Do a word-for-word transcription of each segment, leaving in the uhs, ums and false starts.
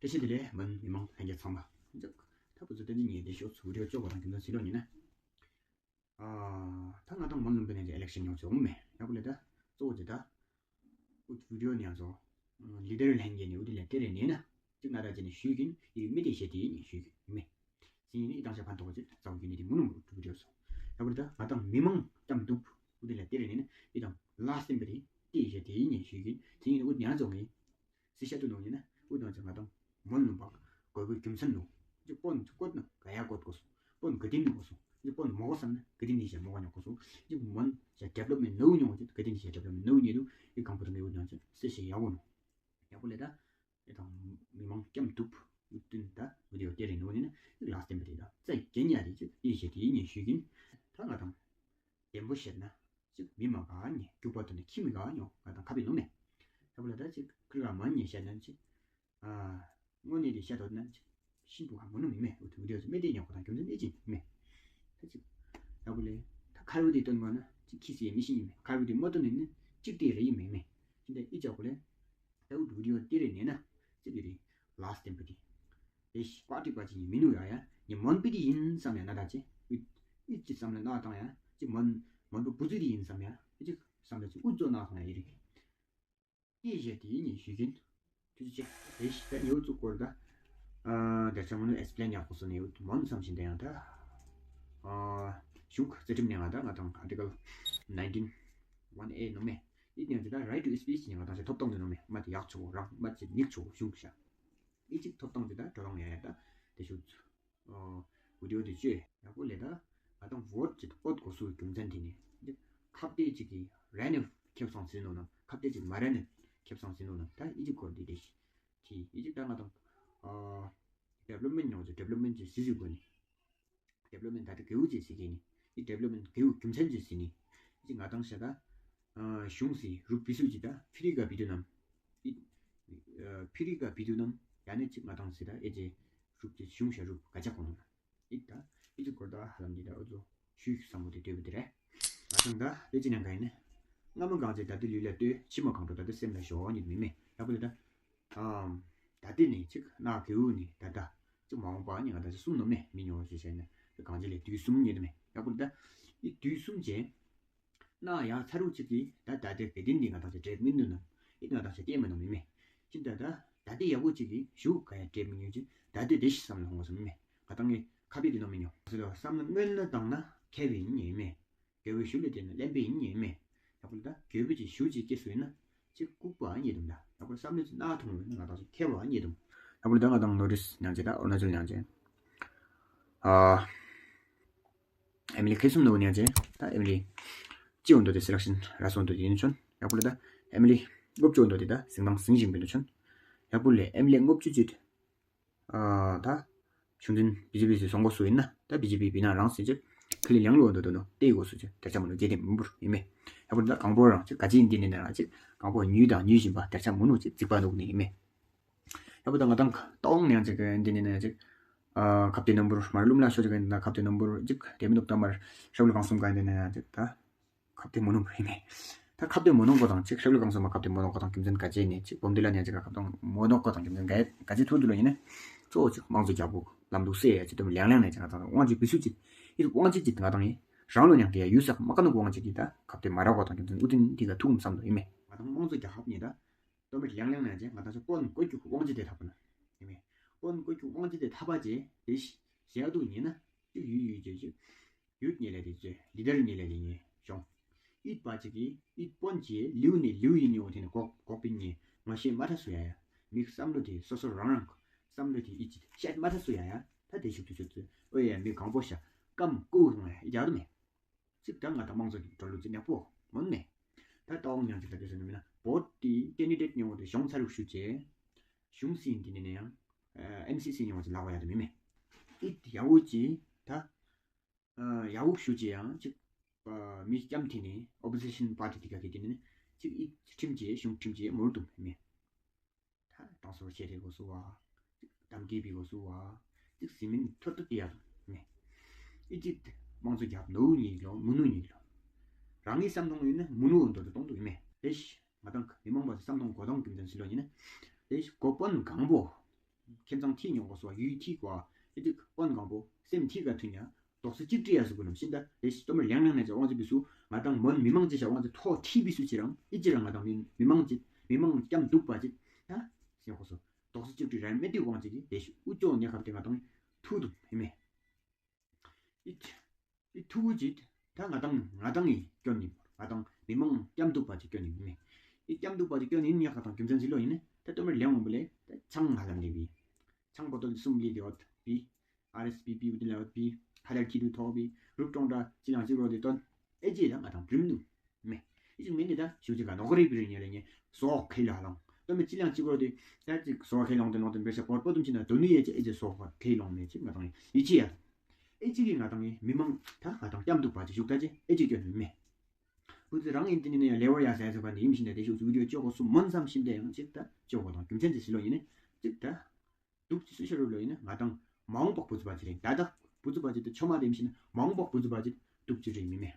ཨེ་ཤེ་དེ་ལས་མོན་མི་མང་ལྷན་རྒྱས་ཚང་མ། ད་བུ་ཚོ་ཏན་ཏན་ངེ་དེ་ཤོག་ཚུ་བི་ཌི་ཡོ་ཅོ་གོ་དང་ཁྱིམ་ཚང་སི་ལོ་ཉིན་ན། ཨ་ད་ང་དང་མོན་ལུམ་བི་ནི་ཨི་ལེག་ཤན་ཡོང་ཚུ་འོང་མེ། ཡ་བུ་ལེ་ད་གཙོ་བོ་ཅི་ད། ཨུད་བི་ཌི་ཡོ་ནི་ཡང་ཚོ་ལི་ཌར་ལྷན་རྒྱས་ནི་ཨུད་ལེ་ཏེ་རེ་ནེ་ན། ཅིག་ན་ད་ཅི་ནི་ཞུས་གིན་ཨི་མི་དེ་ཤེ་དེ་ནི་ཞུས་གིན་མེ། སི་ནི་ཨི་དང་ཤ་ཕན་ཐོགས་ཅིག་ཙམ་གི་ནི་དེ་མུ་ནུ་ཨུད་བི་ཌི་ཡོ་ཚོ། ཡ་བུ་ལེ་ད་ང་དང་མི་མང་ཙམ་འདུག་ཨུད་ལེ་ཏེ་རེ་ནེ་ན་ཨི་དང་ལ་སི་ཊི་ཊེམ་པ་དེ་དེ་ཤེ་དེ་ནི་ཞུས་གིན་སི་ནི་ཨུད་ནི་ཡང་ཚོ་ངི། སི་ཤ་ཏུ་ནོ་ནི་ན་ཨུད་ནང་ཅིག་ང་དང་མོན་ལུམ་བག་གོ་གོ་རྒྱུ་མཚན་ནོ། ཅིག་བོན་ཅིག་བཀོད་ན་ག་ཡ་བཀོད་གོ་སོང་། བོན་ག་དེ་ནི་གོ་སོང་། ཅིག་བོན་མོ་གོ་སམ་ན་ག་དེ་ནི་ཤ་མོ་གོ་ཉོ་གོ་སོང་། ཅིག་མོན་ཤ་ཌི་བེ་ལོབ་མེན་ནོ་ཉོ་ཅིག་ག་དེ་ནི་ཤ་ཌི་བེ་ལོབ་མེན་ནོ་ཉོ་དུ་ཨི་གང་པོ་དང་ཨུད་ནང་ཅིག་སི་ཤ་ཡ་བོ་ནོ། ཡ་བུ་ལེ་ད་ཨི་དང་མི་མང་ཙམ་འདུག་ཨུད་ཏུན་ད་བི་ཌི་ཡོ་ཏེ་རེ་ནོ་ནི་ན་ལ་སི་ཊི་ཊེམ་པ་དེ་ད་ཙ་གེ་ཉ་དེ་ཅིག་ཨི་ཤེ་དེ་ནི་ཞུས་གིན། ད་ང་དང་བདེན་པོ་བཤད་ན་ཅིག་མི་མ་ག་ཉེ་རྒྱུག་པ་དོ་ནི་ཁྱི་མི་ག་ཉོ་ང་དང་ཁ་བི་ནོ་མེ། ཡ་བུ་ལེ་ད་ཅིག་ཁིར་ག་མ་ཉེ་བཤད་ན་ཅིག་ཨ་དངོས་གནས་དེ་བཤད་དོ་ན་ཅིག་ཤིན་ཏུ་ཧ་མོ་ནོ་མི་མེ། ཨུད་བི་ཌི་ཡོ་ཅིག་མེ་དེ་ཉོ་གོ་དང་ཁྱིམ་ཚང་ཨེ་ཅིག་མེ། ད་ཅིག་ཡ་བུ་ལེ་ད་ཁ་རུ་དེ་སྟོན་གོ་ན་ཅིག་ཁྱི་སི་མི་ཤི་ཉི་མེ། ཁ་རུ་དེ་མ་སྟོན་ནི་ནི་ཅིག་དེ་རེ་ཡི་མེ་མེ། ཅི་འདྲ་ཨི་ཅག་བུ་ལེ་ད་ཨུད་བི་ཌི་ཡོ་ཏེ་རེ་ནེ་ན་ཅིག་དེ་རེ་ལ་སི་ཊི་ཊེམ་པ་དེ། ཨེ་ཤི་པ་ཏི་པ་ཅིག་ཉི་མི་ནུ་ཡ་ཡ་ཉི་མོན་པི་དེ་ཡིན་བསམ་ཡ་ན་ད་ཅི་ཨུད་ཨི་ཅིག་བསམ་ལ་ན་བཏང་ཡ་ཅིག་མོན་མོན་པ་བུ་ཚུ་དེ་ཡིན་བསམ་ཡ་ཨི་ཅིག་བསམ་ལ་ཅིག་ཨུད་ཅོ་ན་བཏང་ཡ་ཨི་རེ། ཨི་ཞེ་དེ་ནི་ཞུ་གིན། ཐུགས་རྗེ་ཆེ། ཨེ་ཤི་ད་ཉེའུ་ཚུ་སྐོར་ད། ཨ་དེ་ཆ་མོ་ནི་ཨེགསི་པི་ལེན་ཡག་པོ་སོང་ནི་ཡོད་མོན་བསམ་བཞིན་དེ་ཡང་ད། ཨ་གཞུང་རྩ་ཁྲིམས་ནི་ང་ད་ང་དང་ཨར་ཊི་ཀལ་ནའིན་ཊིན་ཝན་ཨེ་ནོ་མེ། ཨི་ནི་ཡང་ཅི་ད་རའིཊ་ཊུ་སི་པིཆ་ནི་ང་དང་ཅི་ཐོབ་ཐང་དེ་ནོ་མེ། མ་དེ་ཡག་ཆོ་རང་མ་ཅི་ཉིག་ཆོ་གཞུང་ཤ། ཨི་ཅིག་ཐོབ་ཐང་ཅིག་ད་འགྲོ་ཐང་ཡ་ཡ་ད་དེ་ཤུ་ཚུ། ཨོ་བི་ཌི་ཡོ་དེ་ཅོས་ཡག་པོ་ལེ་ད། ང་དང་བོཊ་ཅིག་བོཊ་གོ་སུ་རྒྱུ་མཚན་དེ་ནི་ཁ་གཏད་ཅིག་གི་རན་ནེ་ཁེབས་སང་ཟིན་ནོ་ན་ཁ་གཏད་ཅིག་མ་རན་ནེ་ཁེབས་སང་ཟིན་ནོ་ན་ད་ཨི་ཅིག་སྐོར་དེ་དེ་ཤི་ཨི་ཅིག་ད་ང་དང་ཨ་ཌི་བེ་ལོབ་མེནཊ་ཉོ་ཅིག་ཌི་བེ་ལོབ་མེནཊ་ཅིག་ཟི་ཟི་གོ་ནི། ཌི་བེ་ལོབ་མེནཊ་ད་ད་གེའུ་ཅིག་ཟི་གི་ནི། ཨི་ཌི་བེ་ལོབ་མེནཊ་གེའུ་རྒྱུ་མཚན་ཅིག་ཟི་ནི། ཨི་ཅིག་ང་དང་ཤ་ད་ཨ་གཞུང་སི་རུབ་བི་སུ་ཅིག་ད་ཕི་རི་ག་བི་དུ་ནམ། ཨི་ཨ་ཕི་རི་ག་བི་དུ་ནམ་ཡ་ནི་ཅིག་ང་དང་ཟི་ད་ཨེ་ཅེ་རུབ་ཅིག་གཞུང་ཤ་རུབ་ག་ཅག་གོ་ནོ་ན། ཨི་ད་ཨི་ཅིག་སྐོར་ད་ཧ་ལམ་ནི་ད་འུ་ཚོ་ཞུ་ཡིག་བསམ་བློ་དེ་དོད་པོ་དེ་རེད། ང་དང་ད་ཨི་ཅིག་ནང་ག་ཡིན་ནི། སྔ་མ་གང་ཅི་ད་དེ་ལུས་ལ་ལྟོས་ཕྱི་མ་གང་འགྲོ་ད་དེ་སེམས་ལ་ཞོག་ཉིད་མི་མེད་ཡག་པོ་ལེ་ད། ཨམ་ད་དེ་ནི་ཅིག་ན་གེའུ་ནི་ད་ད་ཅིག་མ་འོངས་པ་ནི་ང་ད་ཅིག་གསུམ་ནོ་མེ་མི་ཉོ་ཞེས་བྱས་ནི་གང་ཅི་ལེ་དུས་གསུམ་ཉིད་མེ་ཡག་པོ་ལེ་ད། ཨི་དུས་གསུམ་ཅན་ན་ཡ་ཚ་རུ་ཅིག་གི་ད་ད་དེ་གེ་དིན་དི་ང་དང་ཅིག་ཏྲེད་མི་ནུ་ནམ་ཨི་ང་དང་ཅིག་ཏེ་མི་ནུ་མི་མེ། ཅི་ད་ད་ད་དེ་ཡག་པོ་ཅིག་གི་ཞུ་ག་ཡ་ཏྲེད་མི་ཉུ་ཅི་ད་དེ་དེ་ཤི་བསམ་ལ་ཧོང་སོང་མི་མེ། ང་དང་ངི་ཁ་པི་དེ་ནོ་མི་ཉོ་སི་ལོ་བསམ་ན་སྔོན་ལ་བཏང་ན་ཁེ་བི་ཉེ་མེ། གེ་བི་ཞུ་ལེ་དེ་ན་ལེན་པི་ཉེ་མེ། ཡག་པོ་ལེ་ད་གེ་བི་ཅིག་ཞུ་ཅིག་སྐྱེ་སུ་ཡིན་ན་ཅིག་ལྐུགས་པ་ཉེ་དུམ་ད་ཡག་པོ་ལེ་བསམ་ལེ་ཅིག་ན་ཐོང་ལེ་ན་ང་དང་ཅིག་ཁེ་བ་ཉེ་དུམ། ཡག་པོ་ལེ་ད་ང་དང་ནོར་ཨིསཊ་ཉང་ཅེ་ད་ཨོ་རུ་ན་ཅལ་ཉང་ཅེ། ཨ་ཨེམ་ཨེལ་ཨེ་ཁེ་སུམ་ནོ་ཉང་ཅེ་ད་ཨེམ་ཨེལ་ཨེ་ཅི་འོན་དོ་དེ་སི་ལེག་ཤན་ར་སོ་འོན་དོ་དེ་ཡིན་ཆོན་ཡག་པོ་ལེ་ད་ཨེམ་ཨེལ་ཨེ་ལྔ་བཅུ་འོན་དོ་དེ་ད་སིང་དང་སིང་ཞིང་པི་ནོ་ཆོན་ཡག་པོ་ལེ་ཨེམ་ཨེལ་ཨེ་ལྔ་བཅུ་ཅིག་ཨ་ད་ཆུང་འཛིན་བི་ཇེ་པི་སི་སོང་གོ་སུ་ཡིན་ན་ད་བི་ཇེ་པི་བི་ན་རང་སི་ཅིག་ཁི་ལི་ལིང་ལུ་འོན་དོ་དོ་ནོ་ཏེ་གོ་སུ་ཅིག་དེར་ཆ་མོ་ནུ་ཇེ་དེ་མི་འབུར་ཡིན་མེ། ཡག་པོ་ད་གང་པོ་རང་ཅིག་ག་ཅི་ཡིན་དེ་ནི་ན་རང་ཅིག་གང་པོ་ཉུས་དང་ཉུས་བཞིན་པ་དེར་ཆ་མོ་ནུ་ཅིག་རྫིག་པ་ནུག་ནི་ཡིན་མེ། ཡག་པོ་ད་ང་དང་ཏོང་ནི་ཡང་ཅིག་ཡིན་དེ་ནི་ན་ཅིག་ཨ་ཁབ་ཏེ་ནམ་བུར་མར་ལུམ་ལ་ཤོ་ཅིག་ཡིན་ན་ཁབ་ཏེ་ནམ་བུར་ཅིག་དེ་མི་ནུག་ད་མར་ཤོག་ལུ་གང་སུམ་ག་ཡིན་དེ་ནི་ན་ཅིག་ད། ཁབ་ཏེ་མོ་ནོ་བུར་ཡིན་མེ། ད་ཁབ་ཏེ་མོ་ནོ་གོ་དང་ཅིག་ཤོག་ལུ་གང་སུམ་མ་ཁབ་ཏེ་མོ་ནོ་གོ་དང་ཁྱིམ་ཚན་ག་ཅི་ནི་ཅིག་བོམ་དི་ལ་ནི་ཅིག་ཁབ་ཏེ་མོ་ནོ་གོ་དང་ཁྱིམ་ཚན་ག་ཅི་ཐུག་དུ་ལོ་ཡིན་ནི། གཙོ་བོ་ཅིག་དམངས་གཙོ་རྒྱལ་པོ་ལམ་ལུགས་སེ་ཡ་ཅིག་དུམ་ལེང་ལེང་ནི་ཅིག་ང་དང་དབང་ཅིག་བི་སུ་ཅིག་ཨི་དབང་ཅིག་ཅིག་ང་དང་ཡིན་རང་ལོ་ཉང་ཏི་ཡ་ཡུ་སག་མ་ཀ་ནུ་དབང་ཅིག་གི་ད་ཁབ་ཏེ་མ་ར་གོ་དང་ཁྱིམ་ཚན་ཨུ་ཏིན་དི་ག་ཐུག་མ་སམ་དོ་ཡིན་མེ། ང་དང་དམངས་གཙོ་རྒྱལ་ཁབ་ནི་ད་དོམ་ལེང་ལེང་ནི་ཅིག་ང་དང་ཅིག་བོན་བཀོད་རྒྱུ་དབང་ཅིག་དེ་ཐབ་ན་ཡིན་མེ། བོན་བཀོད་རྒྱུ་དབང་ཅིག་དེ་ཐབ་པ་ཅིག་དེ་ཞི་ཞི་ཡ་དུ་ཉིན་ན་ཅིག་ཡུ་ཡུ་ཅིག་ཅིག་ཡུད་ཉེ་ལེ་དེ་ཅེ་ལི་དར་ཉེ་ལེ་དེ་ཉེ་ཤོང་། ཨིད་པ་ཅིག་གི་ཨིད་པོན་ཅེ་ལིའུ་ནི་ལིའུ་ཡིན་ཉོ་དེ་ནི་གོག་གོག་པིན་ཉེ་ང་ཤེས་མ་ཐ་སུ་ཡ་ཡ། མི་བསམ་བློ་དེ་སོ་སོ་རང་རང་བསམ་བློ་དེ་ཨི་ཅི་བཤད་མ་ཐ་སུ་ཡ་ཡ། ད་དེ་ཤུག་ཏུ་ཤུག་ཏུ་ཨོ་ཡ་མི་གང་པོ་ཤ་ཀམ་ཀུ་རུང་ཡ་ཡ་དུ་མེ། ཅིག་ད་ང་ད་དམངས་གཙོ་གི་འགྲོ་ལུགས་ཅིག་ཉག་པོ་མོན་མེ། ད་ཏོང་ཉང་ཅིག་ད་དེ་སུ་ནི་མིན་ན་བོད་དེ་ཀེན་ཌི་ཌེཊ་ཉོ་དེ་གཞུང་ཚ་རུག་ཤུ་ཅེ། གཞུང་སྲིད་དེ་ནི་ནི་ཡང་ཨེམ་སི་སི་ཉོ་ཅིག་ལ་བ་ཡ་དུ་མི་མེ། ཨི་ཡ་བུ་ཅི་ད། ཡ་བུག་ཞུ་ཅེ་ཡང་ཅིག་མི་སྐྱམ་ཐི་ནི་ཨོ་པོ་ཟི་ཤན་པར་ཊི་དི་ག་གི་དི་ནི་ཅིག་ཨི་ཁྲིམས་ཅེ་གཞུང་ཁྲིམས་ཅེ་མུར་དུ་མེ། ད་དང་སོར་ཤེ་རེ་གོ་སུ་བ་ཅིག་དམ་གི་བི་གོ་སུ་བ་ཅིག་སི་མིན་ཐོད་ཐོད་དི་ཡ་དུ་མེ། ཨི་ཅིག་དམངས་གཙོ་རྒྱབ་ནོ་ཉིག་ལོ་མུ་ནུ་ཉིག་ལོ་རང་ངི་བསམ་ཐོང་ཡིན་ན་མུ་ནུ་འོན་དོ་དོ་གཏོང་དུ་མེ། ལེ་ཤི་ང་དང་མི་མང་བ་བསམ་ཐོང་གོ་དོང་གི་མདུན་སི་ལོ་ཡིན་ན་ལེ་ཤི་གོ་པོན་གང་པོ། ཁྱིམ་ཚང་ཐི་ཉོ་གོ་སོ་ཡུལ་ཐི་གོ་ཨ་ཨེ་ཅིག་པོན་གང་པོ་སེམས་ཐི་ག་ཐུ་ཉ་དོགས་སེ་ཅིག་ཏྲི་ཡ་སུ་གུ་ནམ་ཤིན་ད་ལེ་ཤི་ཏོ་མར་ལེང་ལེང་ནེ་ཅ་ཝང་ཅི་བི་སུ་ང་དང་མོན་མི་མང་ཅི་ཤ་ཝང་ཅི་ཐོ་ཐི་བི་སུ་ཅི་རང་ཨི་ཅི་རང་ང་དང་མི་མི་མང་ཅི་མི་མང་སྐྱམ་དུག་པ་ཅི་ད་སེ་གོ་སོ་དོགས་སེ་ཅིག་ཏྲི་ར་མེ་ཏི་ཝང་ཅི་གི་ལེ་ཤི་ཨུ་ཅོ་ཉ་ཁབ་ཏེ་ང་དང་ཐུ་དུ་ཧེ་མེ། ཨི་ཨི་ཐུག་གུ་ཅིག་ད་ང་དང་ང་དང་ཨི་སྐྱོན་ཨིན། ང་དང་མི་མང་སྐྱམ་དུག་པ་ཅིག་སྐྱོན་ཨིན་མེ། ཨི་སྐྱམ་དུག་པ་ཅིག་སྐྱོན་ཨིན་ཉ་ཁ་དང་རྒྱུ་མཚན་ཟི་ལོ་ཨིན་ནི་ད་ཏོ་མར་ལེང་ཝང་པོ་ལེ་ད་ཆང་ཧ་ལམ་ལེ་བི་ཆང་བོ་ཏོལ་གསུམ་ལི་ལེ་ཝད་བི་ཨར་ཨེས་བི་པི་ཨུ་ཏི་ལེ་ཝད་བི་ཧ་ལར་ཁི་དུ་ཐོ་བི་རུབ་ཀྲོང་ད་ཅི་ལང་ཅི་རོ་དེ་ཏོན་ཨེ་ཅི་ད་ང་དང་པྲིམ་ནུ་མེ། ཨི་ཅིག་མེ་ནི་ད་ཞུ་ཅིག་ག་ནོག་རི་བི་རི་ཉེ་ལེ་ཉེ་སོ་ཁེ་ལ་ལོང་ཏོ་མེ་ཅི་ལང་ཅི་རོ་དེ་ད་ཅིག་སོ་ཁེ་ལོང་དེ་ལོང་དེ་བེ་ཤ་པོར་པོ་དུམ་ཅི་ན་དོ་ནུ་ཡེ་ཅི་ཨེ་ཅི་སོ་ཁེ་ལོང་མེ་ཅིག་ང་དང་ཨི་ཅི་ཡ། ཨེ་ཅིག་གི་ང་དང་ཨི་མི་མང་ད་ང་དང་སྐྱམ་དུག་པ་ཅིག་ཞུགས་ད་ཅི་ཨེ་ཅིག་སྐྱོན་མེ། ཁུ་ཚི་རང་ཨིན་ཏེ་ནི་ནི་ལེ་ཝར་ཡ་ཟེ་ཟེ་བ་ནི་ཨིམ་ཤིན་ད་དེ་ཞུགས་ཚུ་བི་ཌི་ཡོ་ཅོ་གོ་སུ་མོན་སམ་ཤིན་ད་ཡང་ཅིག་ད་ཅོ་གོ་དང་རྒྱུ་མཚན་ཅི་ཟི་ལོ་ཨིན་ནི་ཅིག་ད་དུག་ཅི་སུ་ཤ་རུ་ལོ་ཨིན་ནི་ང་དང་མ་འོངས་པ་བུ་ཚུ་བ་ཅི་རེ་ད་ད་བུ་ཚུ་བ་ཅི་ད་ཆོ་མ་དེ་ཨིམ་ཤིན་ན་མ་འོངས་པ་བུ་ཚུ་བ་ཅི་དུག་ཅི་རེ་མི་མེ།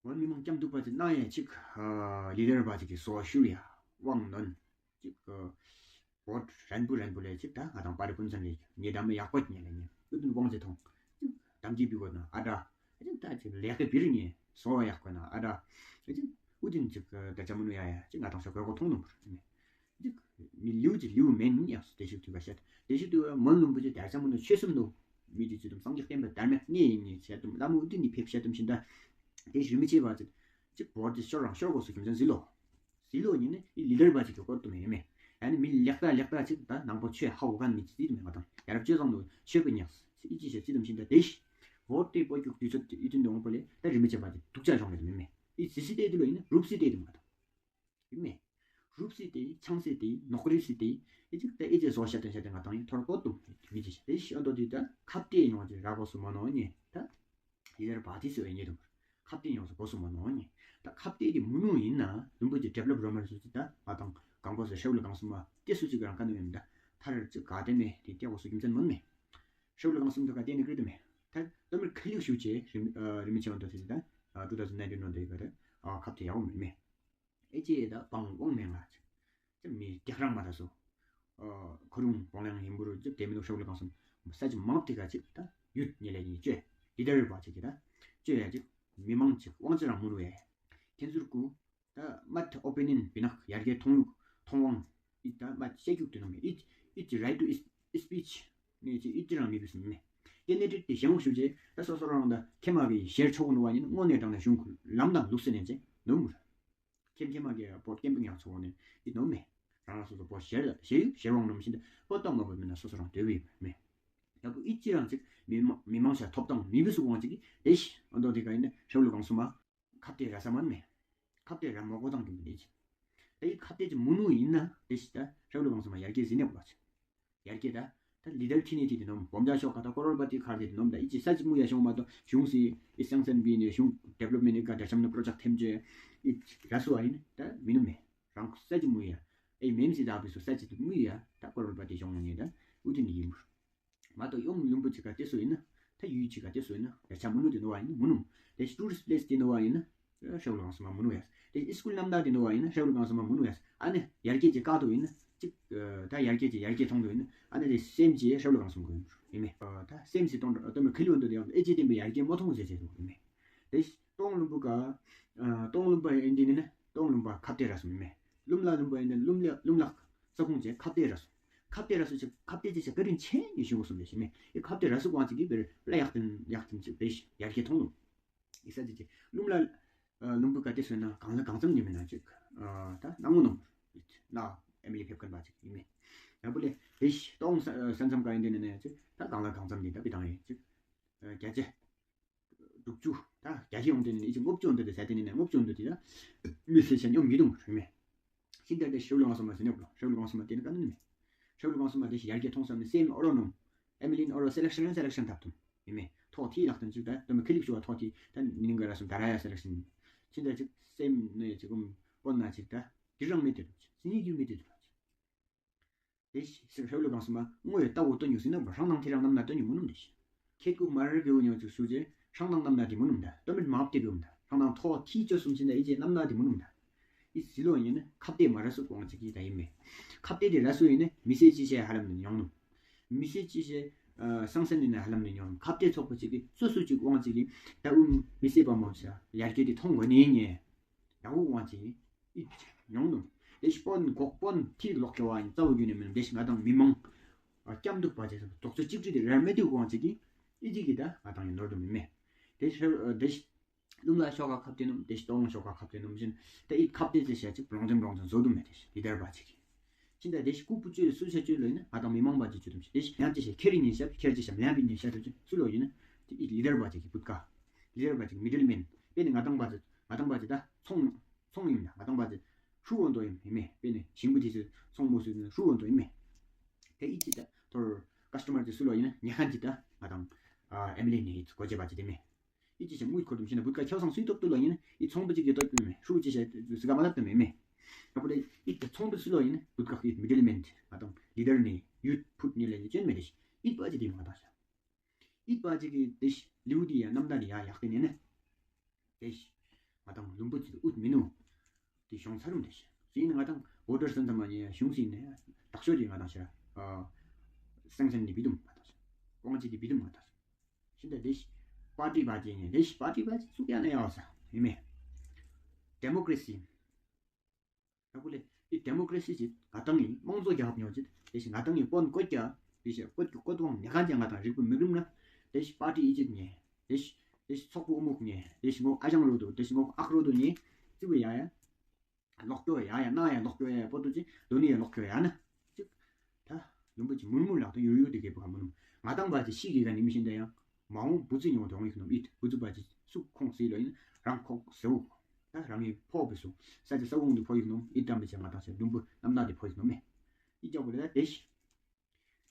ཝན་མི་མང་སྐྱམ་དུག་པ་ཅིག་ན་ཡ་ཅིག་ལི་ཌར་པ་ཅིག་གི་སོ་ཤུ་ཡ་ཝང་ནོན་ཅིག་བོད་རན་པོ་རན་པོ་ལེ་ཅིག་ད་ང་དང་པ་རི་ཕུན་ཚོགས་ལེ་ཉེ་དམ་ཡག་པོ་ཉེ་ལེ་ཉེ་ཨུ་ཏུན་ཝང་ཅི་ཐོང་ཅིག་དམ་གྱི་བི་གོ་ན་ཨ་ད་ཅིག་ད་ཅིག་ལེགས་པའི་བིར་ཉེ་སོ་ཡག་པོ་ན་ཨ་ད་ཅིག་ཨུ་ཏུན་ཅིག་ད་ཅ་མ་ནུ་ཡ་ཡ་ཅིག་ང་དང་ཤ་གོ་གོ་ཐོང་ནུ་བུར་ཉེ། ཅིག་མི་ལིའུ་ཅིག་ལིའུ་མེན་ཡང་སུ་དེ་ཤུག་ཏུ་ག་བཤད། དེ་ཤུག་ཏུ་མོན་ལུམ་བུ་ཅིག་དར་ཆ་མོ་ནུ་ཆོས་སུམ་ནུ་མི་ཅིག་ཅིག་དུམ་སངས་རྒྱས་བསྟན་པ་དར་མེད་ནི་ཡིན་ནི་བཤད་དུམ་ལ་མོ་དེ་ནི་ཕེབས་བཤད་དུམ་ཤིན་ད། དེ་ཞུ་མི་ཅེས་པ་ཅིག་ཅིག་བོར་ཅིག་ཤོར་རང་ཤོར་གོ་སུ་རྒྱུ་མཚན་ཟི་ལོ། ཟི་ལོ་ཡིན་ནི་ལི་ཌར་པ་ཅིག་གི་སྐོར་དུ་མེད་མེད། ཡ་ནི་མི་ལེགས་ད་ལེགས་ད་ཅིག་ད་ནང་པོ་ཆོས་ཧ་གོ་མཁན་མི་ཅིག་ཅིག་དུ་མེད་ང་དང་ཡ་རབས་ཆོས་བཟང་དུ་ཆོས་པའི་ཉག་ཅིག་ཅིག་ཅིག་དུམ་ཤིན་ད་དེ་ཤི། བོར་དེ་བོད་རྒྱུག་དུས་ཚོད་ཡུལ་དུ་འདོང་པོ་ལེ་ད་རིན་མི་ཅན་པ་ཅིག་དུག་ཅག་གཞུང་ལེ་དུ་མེད་མེད། ཨི་ཟི་སི་ཏེ་དུ་ལོ་ཡིན་ནི་རུབ་སི་ཏེ་དུ་མ་དང་། ཡིན་མེད། རུབ་སི་ཏེ་ཆང་སི་ཏེ་ནོག་རི་སི་ཏེ་ཨེ་ཅིག་ད་ཨེ་ཅེ་ཟོ་ཤ་ཏེ་ཤ་ཏེ་ང་དང་ཡིན་ཐོར་པོ་ཏུ་མི་ཅི་ཤ་ཏེ་ཤི་ཨ་འདོ་དི་ད་ཁབ་ཏེ་ཡོང་ཅི་ར་གོ་སུ་མ་ནོ་ཉེ་ད་ཡི་ལར་བ་ཏི་སི་ཨེ་ཉེ་དུ་ཁབ་ཏེ་ཡོང་སུ་གོ་སུ་མ་ནོ་ཉེ་ད་ཁབ་ཏེ་དི་མུ་ནུ་ཡིན་ན་ལུམ་བུ་ཅི་ཌེབ་ལོབ་རོ་མར་སུ་ཅི་ད་ང་དང་གང་གོ་སུ་ཤའུ་ལ་གང་སུ་མ་ཏེ་སུ་ཅི་ག་རང་ཀ་ནུ་ཡིན་ད་ཐར་ཅི་ག་ཏེ་མེ་དི་ཏེ་གོ་སུ་རྒྱུ་མཚན་མོན་མེ། ཤའུ་ལ་གང་སུ་མ་ད་ག་ཏེ་ནི་ཀྲི་ཏུ་མེ་ད་ལོ་མར་ཁ་ལིག་ཤུ་ཅེ་རིམ་རིམ་ཅེ་ཨ་འདོ་ཏི་ད་ཊུ་ཐའུ་ཛེན་ནའིན་ཊིན་ནོ་ད་ཡི་ག་ད་ཁབ་ཏེ་ཡའོ་མེ་མེ། ཨེ་ཅེ་ད་བང་ཝང་མེ་ང་ཅི་མི་ཏེག་རང་མ་ད་སོ། ཁོ་རུང་བང་ལང་ཧིམ་བུ་རུ་ཅིག་ཏེ་མི་ནོ་ཤའུ་ལ་གང་སུམ་ས་ཅིག་མང་ཏེ་ག་ཅིག་ད་ཡུད་ཉེ་ལེ་ཉེ་ཅོ་ལི་ཌར་པ་ཅིག་གི་ད་ཅོ་ཡ་ཅིག་མི་མང་ཅིག་ཝང་ཅི་རང་མུ་ནུ་ཡ་ཁེན་ཟུར་ཀུ་ད་མད་ཨོ་པི་ནི་ཡན་བི་ནག་ཡར་རྒྱས་ཐོང་ལུག་ཐོང་ཝང་ཨི་ད་མད་ཤེ་ཀྱུག་ཏུ་ནོ་མེ་ཨི་ཨི་ཅི་རའིཊ་ཏུ་ཨི་སི་པིཆ་ནེ་ཅི་ཨི་ཅི་རང་མི་བི་སུ་མེ་ཀེན་ཌི་ཌེཊ་ཏེ་ཞེ་ངོ་ཤུ་ཅེ་ད་སོ་སོ་རང་ད་ཁེ་མ་བི་ཤེར་ཆོག་ནུ་བ་ཡིན་དངོས་གནས་དྲང་ནས་གཞུང་ལམ་དང་ལུགས་སྲོལ་ནེ་ཅི་ནོ་མུ་ར། ཁེམ་ཁེམ་མ་གི་བོད་ཀེམ་པིང་ཡང་ཚོགས་ནས་ཡིན་ནོ་མེ། རང་རང་སོ་སོ་བོད་ཤེར་ཤེར་ཤེར་ཝང་ནོམ་ཤིན་ཏེ་བོད་དང་མ་བོད་མེད་ན་སོ་སོ་རང་དོད་བི་མེ། ཡ་བུ་ཨི་ཅི་རང་ཅིག་མི་མང་མི་མང་ཤ་ཐོབ་དང་མི་བི་སུ་ཝང་ཅིག་གི་ཨེ་ཤི་ཨ་འདོ་དི་ག་ཡིན་ན་ཤའུ་ལུ་གང་སུ་མ་ཁབ་ཏེ་ར་ས་མན་མེ། ཁབ་ཏེ་ར་མོ་གོ་དང་གི་མི་ཨེ་ཅི། ད་ཡི་ཁབ་ཏེ་ཅི་མུ་ནུ་ཡིན་ན་ཨེ་ཤི་ད་ཤའུ་ལུ་གང་སུ་མ་ཡར་རྒྱས་ཟིན་ནེ་བ་ཅི། ཡར་རྒྱས་ད། ད་ལི་ཌར་ཐི་ནི་ཐི་དི་ནོམ་བོམ་ཇ་ཤོག་ཁ་ད་ཀོ་རོར་པ་ཏི་ཁར་དི་དི་ནོམ་ད་ཨི་ཅི་ས་ཅི་མུ་ཡ་ཤོང་མ་ཏོ་གཞུང་སི་ཨི་སང་སན་བི་ནི་གཞུང་ཌེབ་ལོབ་མེན་ནི་ཀ་ད་ཤམ་ནི་པྲོ་ཇེཀ་ཐེམ་ཅེ་ཨི་ར་སུ་ཨ་ཡིན་ད་མི་ནུ་མེ། རང་ས་ཅི་མུ་ཡ་ཨེ་མེམ་སི་ད་བི་སུ་ས་ཅི་དི་མུ་ཡ་ད་ཀོ་རོར་པ་ཏི་གཞུང་ནི་ད་ཨུ་ཏི་ནི་ཡིན་མུ། མ་ཏོ་ཡོམ་ལུམ་བུ་ཅིག་ག་ཏེ་སོ་ཡིན་ན་ད་ཡུལ་ཅིག་ག་ཏེ་སོ་ཡིན་ན་ད་ཆ་མུ་ནུ་དི་ནོ་བ་ཡིན་ན་མུ་ནུ། ད་ཊུ་རིསྟ་པི་ལེས་དི་ནོ་བ་ཡིན་ན། ཤའུ་ལུ་གང་སུ་མ་མུ་ནུ་ཡ། ཏེ་ཨི་སྐུལ་ནམ་ད་དི་ནོ་བ་ཡིན་ན་ཤའུ་ལུ་གང་སུ་མ་མུ་ནུ་ཡ། ཨ་ནེ་ཡར་རྒྱས་ཅིག་ཀ་ཏོ་ཡིན་ན་ཅིག་ད་ཡར་རྒྱས་ཅིག་ཡར་རྒྱས་ཐོང་ཏོ་ཡིན་ན་ཨ་ནེ་ཏེ་སེམས་ཅིག་ཤའུ་ལུ་གང་སུ་མ་གོ་ཡིན་ཨིན་མེ། ད་སེམས་ཅིག་ཏོང་ཏོ་མི་ཁི་ལུ་འདོ་ཏེ་ཡང་ཨེ་ཅི་ཏེ་མི་ཡར་རྒྱས་མོ་ཐོང་ཟེར་ཅེ་ཏོ་ཨིན་མེ། ཏེ་ཏོང་ལུམ་བུ་ཀ་ཏོང་ལུམ་བུ་ཨིན་ཏེ་ནི་ནེ་ཏོང་ལུམ་བུ་ཁབ་ཏེ་ར་སུ་ཨིན་མེ། ལུམ་ལ་ལུམ་བུ་ཨིན་ཏེ་ལུམ་ལ་ལུམ་ལ་ས་ཁུང་ཅིག་ཁབ་ཏེ་ར་སུ། ཁབ་ཏེ་ར་སུ་ཅིག་ཁབ་ཏེ་ཅིག་ཅིག་ག་རིན་ཆེན་ནི་ཞུ་གོ་སུ་མེ་ཤི་མེ། ཨེ་ཁབ་ཏེ་ར་སུ་གོང་ཅིག་གི་བེར་ལ་ཡག་ཏེན་ཡག་ཏེན་ཅིག་བེ་ཤི་ཡར་རྒྱས་ཐོང་ལུ། ཨི་ས་ཅི་ཅི་ལུམ་ལ་ལུམ་བུ་ཀ་ཏེ་སོ་ན་གང་ལ་གང་ཙམ་ནི་མེ་ན་ཅིག་ད་ནང་ངོ་ནོ་ན་ཨེ་མི་ལི་ཕེབས་ཁན་བ་ཅིག་ཨིན་མེ། ཡ་བུ་ལེ་བེ་ཤི་ཏོང་ས་ས་མཚམས་ཀ་ཨིན་ཏེ་ནི་ནེ་ཅིག་ད་གང་ལ་གང་ཙམ་ནི་ད་བི་དང་ཨེ་ཅིག་རྒྱ་ཅེ། དྲུག་ཅུ། ད་རྒྱ་ཤི་ཡོང་དེ་ནི་ཨི་ཅི་ལྔ་བཅུ་འདི་དེ་ས་དེ་ནི་ལྔ་བཅུ་འདི་དེ་ད་མི་སེ་ཤན་ཡོང་མི་དུང་རེ་མེ། ཤིན་ད་དེ་ཤའུ་ལུ་གང་སུ་མ་ཟེར་ནོ་ཤའུ་ལུ་གང་སུ་མ་དེ་ནི་ཀ་ནི་མེ། ཤའུ་ལུ་གང་སུ་མ་དེ་ཤི་ཡར་རྒྱས་ཐོང་སམ་ནི་སེམས་ཨོ་རོ་ནོ། ཨེ་མི་ལིན་ཨོ་རོ་སེ་ལེག་ཤན་སེ་ལེག་ཤན་ཐབ་དུང་ཨིན་མེ། ཐོ་ཐི་ལག་ཏུན་ཅིག་ད་དོ་མི་ཁི་ལིག་ཤུ་བ་ཐོ་ཐི་ད་ནི་ནིང་ག་ར་སུ་ད་ར་ཡ་སེ་ལེག་ཤན། ཤིན་ད་ཅིག་སེམས་ནི་ཅིག་གུམ་པོ་ན་ཅིག་ད་དི་རང་མེ་དེ་རུ་ཅིག་སི་ནི་རྒྱུ་མེ་དེ་རུ་ཅིག་དེ་ཤི་ཤའུ་ལུ་གང་སུ་མ་ངོ་ཡ་ལྟ་བུ་སྟོན་ཡོད་སྲིད་ན་བ་ཧྲང་ནང་ཐེ་རང་ནམ་ན་སྟོན་ཡོད་མུ་ནུམ་དེ་ཤི། ཁྱེད་ཀུ་མ་ར་གེ་བུ་ཉོ་ཅིག་ཤུ་ཅེ་ཧྲང་ནང་ནམ་ན་དེ་མུ་ནུམ་ད་སྟོན་མེད་མ་ཧབ་ཏེ་གེ་བུ་ད་ཧྲང་ནང་ཐོ་ཐི་ཅོ་སུམ་ཅི་ན་ཨི་ཅེ་ནམ་ན་དེ་མུ་ནུམ་ད། ཨི་ཟི་ལོ་ཡིན་ན་ཁ་གཏད་མ་ར་སུ་ཀོང་ཅིག་གི་ད་ཡིན་མེ། ཁ་གཏད་དེ་ར་སུ་ཡིན་ན་མི་སེར་ཅི་ཤེས་ཧ་ལམ་ནི་ཉོང་ནུ། མི་སེར་ཅི་ཤེས་ཨ་སང་སན་ནི་ན་ཧ་ལམ་ནི་ཉོང་ནུ། ཁ་གཏད་ཚོགས་པ་ཅིག་གི་སུ་སུ་ཅིག་ཀོང་ཅིག་གི་ད་ཨུམ་མི་སེར་པ་མོ་ཤ་ཡར་རྒྱས་དེ་མཐོང་གོ་ནི་ཉེ། ཡག་པོ་ཀོང་ཅིག་ཨི་ཉོང་ནུ། དེ་ཤི་པོན་གོག་པོན་ཐིག་ལོག་ཀྱོ་བ་ཡིན་ཙའུ་གྱུ་ནི་མིན་དེ་ཤི་ང་དང་མི་མང་ཨ་སྐྱམ་འདུག་པ་ཅིག་དོག་ཚོ་ཅིག་ཅིག་དེ་ར་མེད་དུ་ཀོང་ཅིག་གི་ཨི་ཅིག་གི་ད་ང་དང་ཡིན་ནོར་དུ་མི་མེ། དེ་ཤི་དེ་ཤི་ལུམ་ལ་ཤོག་ཁ་ཁབ་ཏེ་ནོམ་དེ་ཤི་ཏོང་ཤོག་ཁ་ཁབ་ཏེ་ནོམ་ཞིན་ད་ཨི་ཁབ་ཏེ་ཅི་ཤ་ཅིག་པྲོང་ཅན་པྲོང་ཅན་ཟོ་དུ་མེད་དེ་ཤི་ལི་ཌར་བ་ཅིག་གི་ཤིན་ད་དེ་ཤི་ཀུ་པུ་ཅུ་སུ་ཤ་ཅུ་ལོ་ཡིན་ན་ང་དང་མི་མང་བ་ཅིག་ཅུ་དུམ་ཤི་དེ་ཤི་ཉ་ཅི་ཤ་ཁེ་རི་ཉི་ཤ་ཁེ་རི་ཅི་ཤ་མ་ལ་པི་ཉི་ཤ་དུ་ཅི་སུ་ལོ་ཡིན་ན་དེ་ཨི་ལི་ཌར་བ་ཅིག་གི་བུད་ཀ་ལི་ཌར་བ་ཅིག་མི་ཌལ་མེན་པེ་ནི་ང་དང་བ་ཅིག་ང་དང་བ་ཅིག་ད་ཚོང་ཚོང་ཡིན་ན་ང་དང་བ་ཅིག་ཧྲུ་བོ་འདོ་ཡིན་ཡིན་མེ། པེ་ནི་ཤིང་བུ་ཅིག་སུ་ཚོང་བུ་སུ་ཧྲུ་བོ་འདོ་ཡིན་མེ། དེ་ཨི་ཅི་ད་ཐོར་ཀ་སི་ཊ་མར་ཅིག་སུ་ལོ་ཡིན་ན་ཉ་ཁན་ཅིག་ད་ང་དང་ཨ་ཨེམ་ལི་ནི་ཨི་ཅི་གོ་ཅེ་བ་ཅིག་དེ་མེ། ཨི་ཅི་ཤ་མུ་ཁོ་དུམ་ཤི་ན་བུད་ཀ་ཁྱོ་སང་སུའི་ཏོབ་ཏུ་ལོ་ཡིན་ན་ཨི་ཚོང་བུ་ཅིག་གི་ཏོབ་ཀུ་མེ། ཧྲུ་ཅི་ཤ་ཟི་ག་མ་ལབ་ཏུ་མེ་མེ། ཨ་པོ་དེ་ཨི་ད་ཚོང་བུ་སུ་ལོ་ཡིན་ན་བུད་ཀ་ཨི་མི་ཌལ་མེན་ང་དང་ལི་ཌར་ནི་ཡུད་ཕུད་ནི་ལེ་ཅན་མེ་དེ་ཤི་ཨི་པ་ཅིག་དེ་མ་ད་ཤ་ཨི་པ་ཅིག་གི་དེ་ཤི་ལིའུ་དི་ཡ་ནམ་ད་དི་ཡ་ཡག་གི་ནི་ནི། དེ་ཤི་ང་དང་ལུམ་བུ་ཅིག་ཨུད་མི་ནུ། དེ་ཤོང་ཚར་རུམ་དེ་ཤི་ཟིན་ང་དང་བོ་ཊར་སན་ད་མ་ཉེ་ཤུང་སི་ནེ་དག་ཤོས་དེ་ང་དང་ཤ་ཨ་སང་སན་ནི་བི་དུམ་ང་དང་ཤ་ཀོང་ཅིག་དེ་བི་དུམ་ང་དང་ཤ་ཤིན་ད་དེ་ཤི་པར་ཊི་བ་ཅིག་ཉེ་དེ་ཤི་པར་ཊི་བ་ཅིག་སུ་ཡ་ན་ཡ་ས་ཡིན་མེ། ཌེ་མོ་ཀྲེ་སི་ད་ཀུ་ལེ་ཨི་ཌེ་མོ་ཀྲེ་སི་ཅིག་ང་དང་ངི་དམངས་གཙོ་རྒྱལ་ཁབ་ཉོ་ཅིག་དེ་ཤི་ང་དང་ངི་པོན་བཀོད་ཀྱ་དེ་ཤི་བཀོད་ཀྱི་བཀོད་དབང་ཉ་ཁན་ཅིག་ང་དང་རིག་པ་མི་རིམ་ན་དེ་ཤི་པར་ཊི་ཨི་ཅིག་ཉེ་དེ་ཤི་དེ་ཤི་ཚོགས་པ་ཨུ་མུག་ཉེ་དེ་ཤི་ངོ་ཨ་ཞང་རོ་དུ་དེ་ཤི་ངོ་ཨག་རོ་དུ་ཉེ་ཙི་བི་ཡ་ཡ་ལོག་ཀྱོ་ཡ་ཡ་ན་ཡ་ལོག་ཀྱོ་ཡ་ཡ་པོ་ཏུ་ཅིག་དོ་ནི་ཡ་ལོག་ཀྱོ་ཡ་ན་ཅིག་ད་ལུམ་བུ་ཅིག་མུར་མུར་ལག་ཏུ་ཡུར་ཡུར་དེ་གེ་པ་ག་མུ་ནུ་ང་དང་བ་ཅིག་ཤི་གི་ག་ནི་མི་ཤིན་ད་ཡང་མ་འོང་བུ་ཙི་ཉོ་དོང་ཡིག་ནོམ་ཨིད་བུ་ཙི་བ་ཅིག་སུ་ཁོང་སི་ལོ་ཡིན་རང་ཁོག་ཟེའུ། ད་རང་ངི་ཕོ་བི་སུ་ས་ཅི་ས་འོང་དུ་ཕོ་ཡིག་ནོམ་ཨིད་དམ་བི་ཅ་ང་དང་ཤ་ལུམ་བུ་ནམ་ན་དི་ཕོ་ཡིག་ནོམ་མེ། ཨི་ཅག་བོ་ལེ་ད་དེ་ཤི་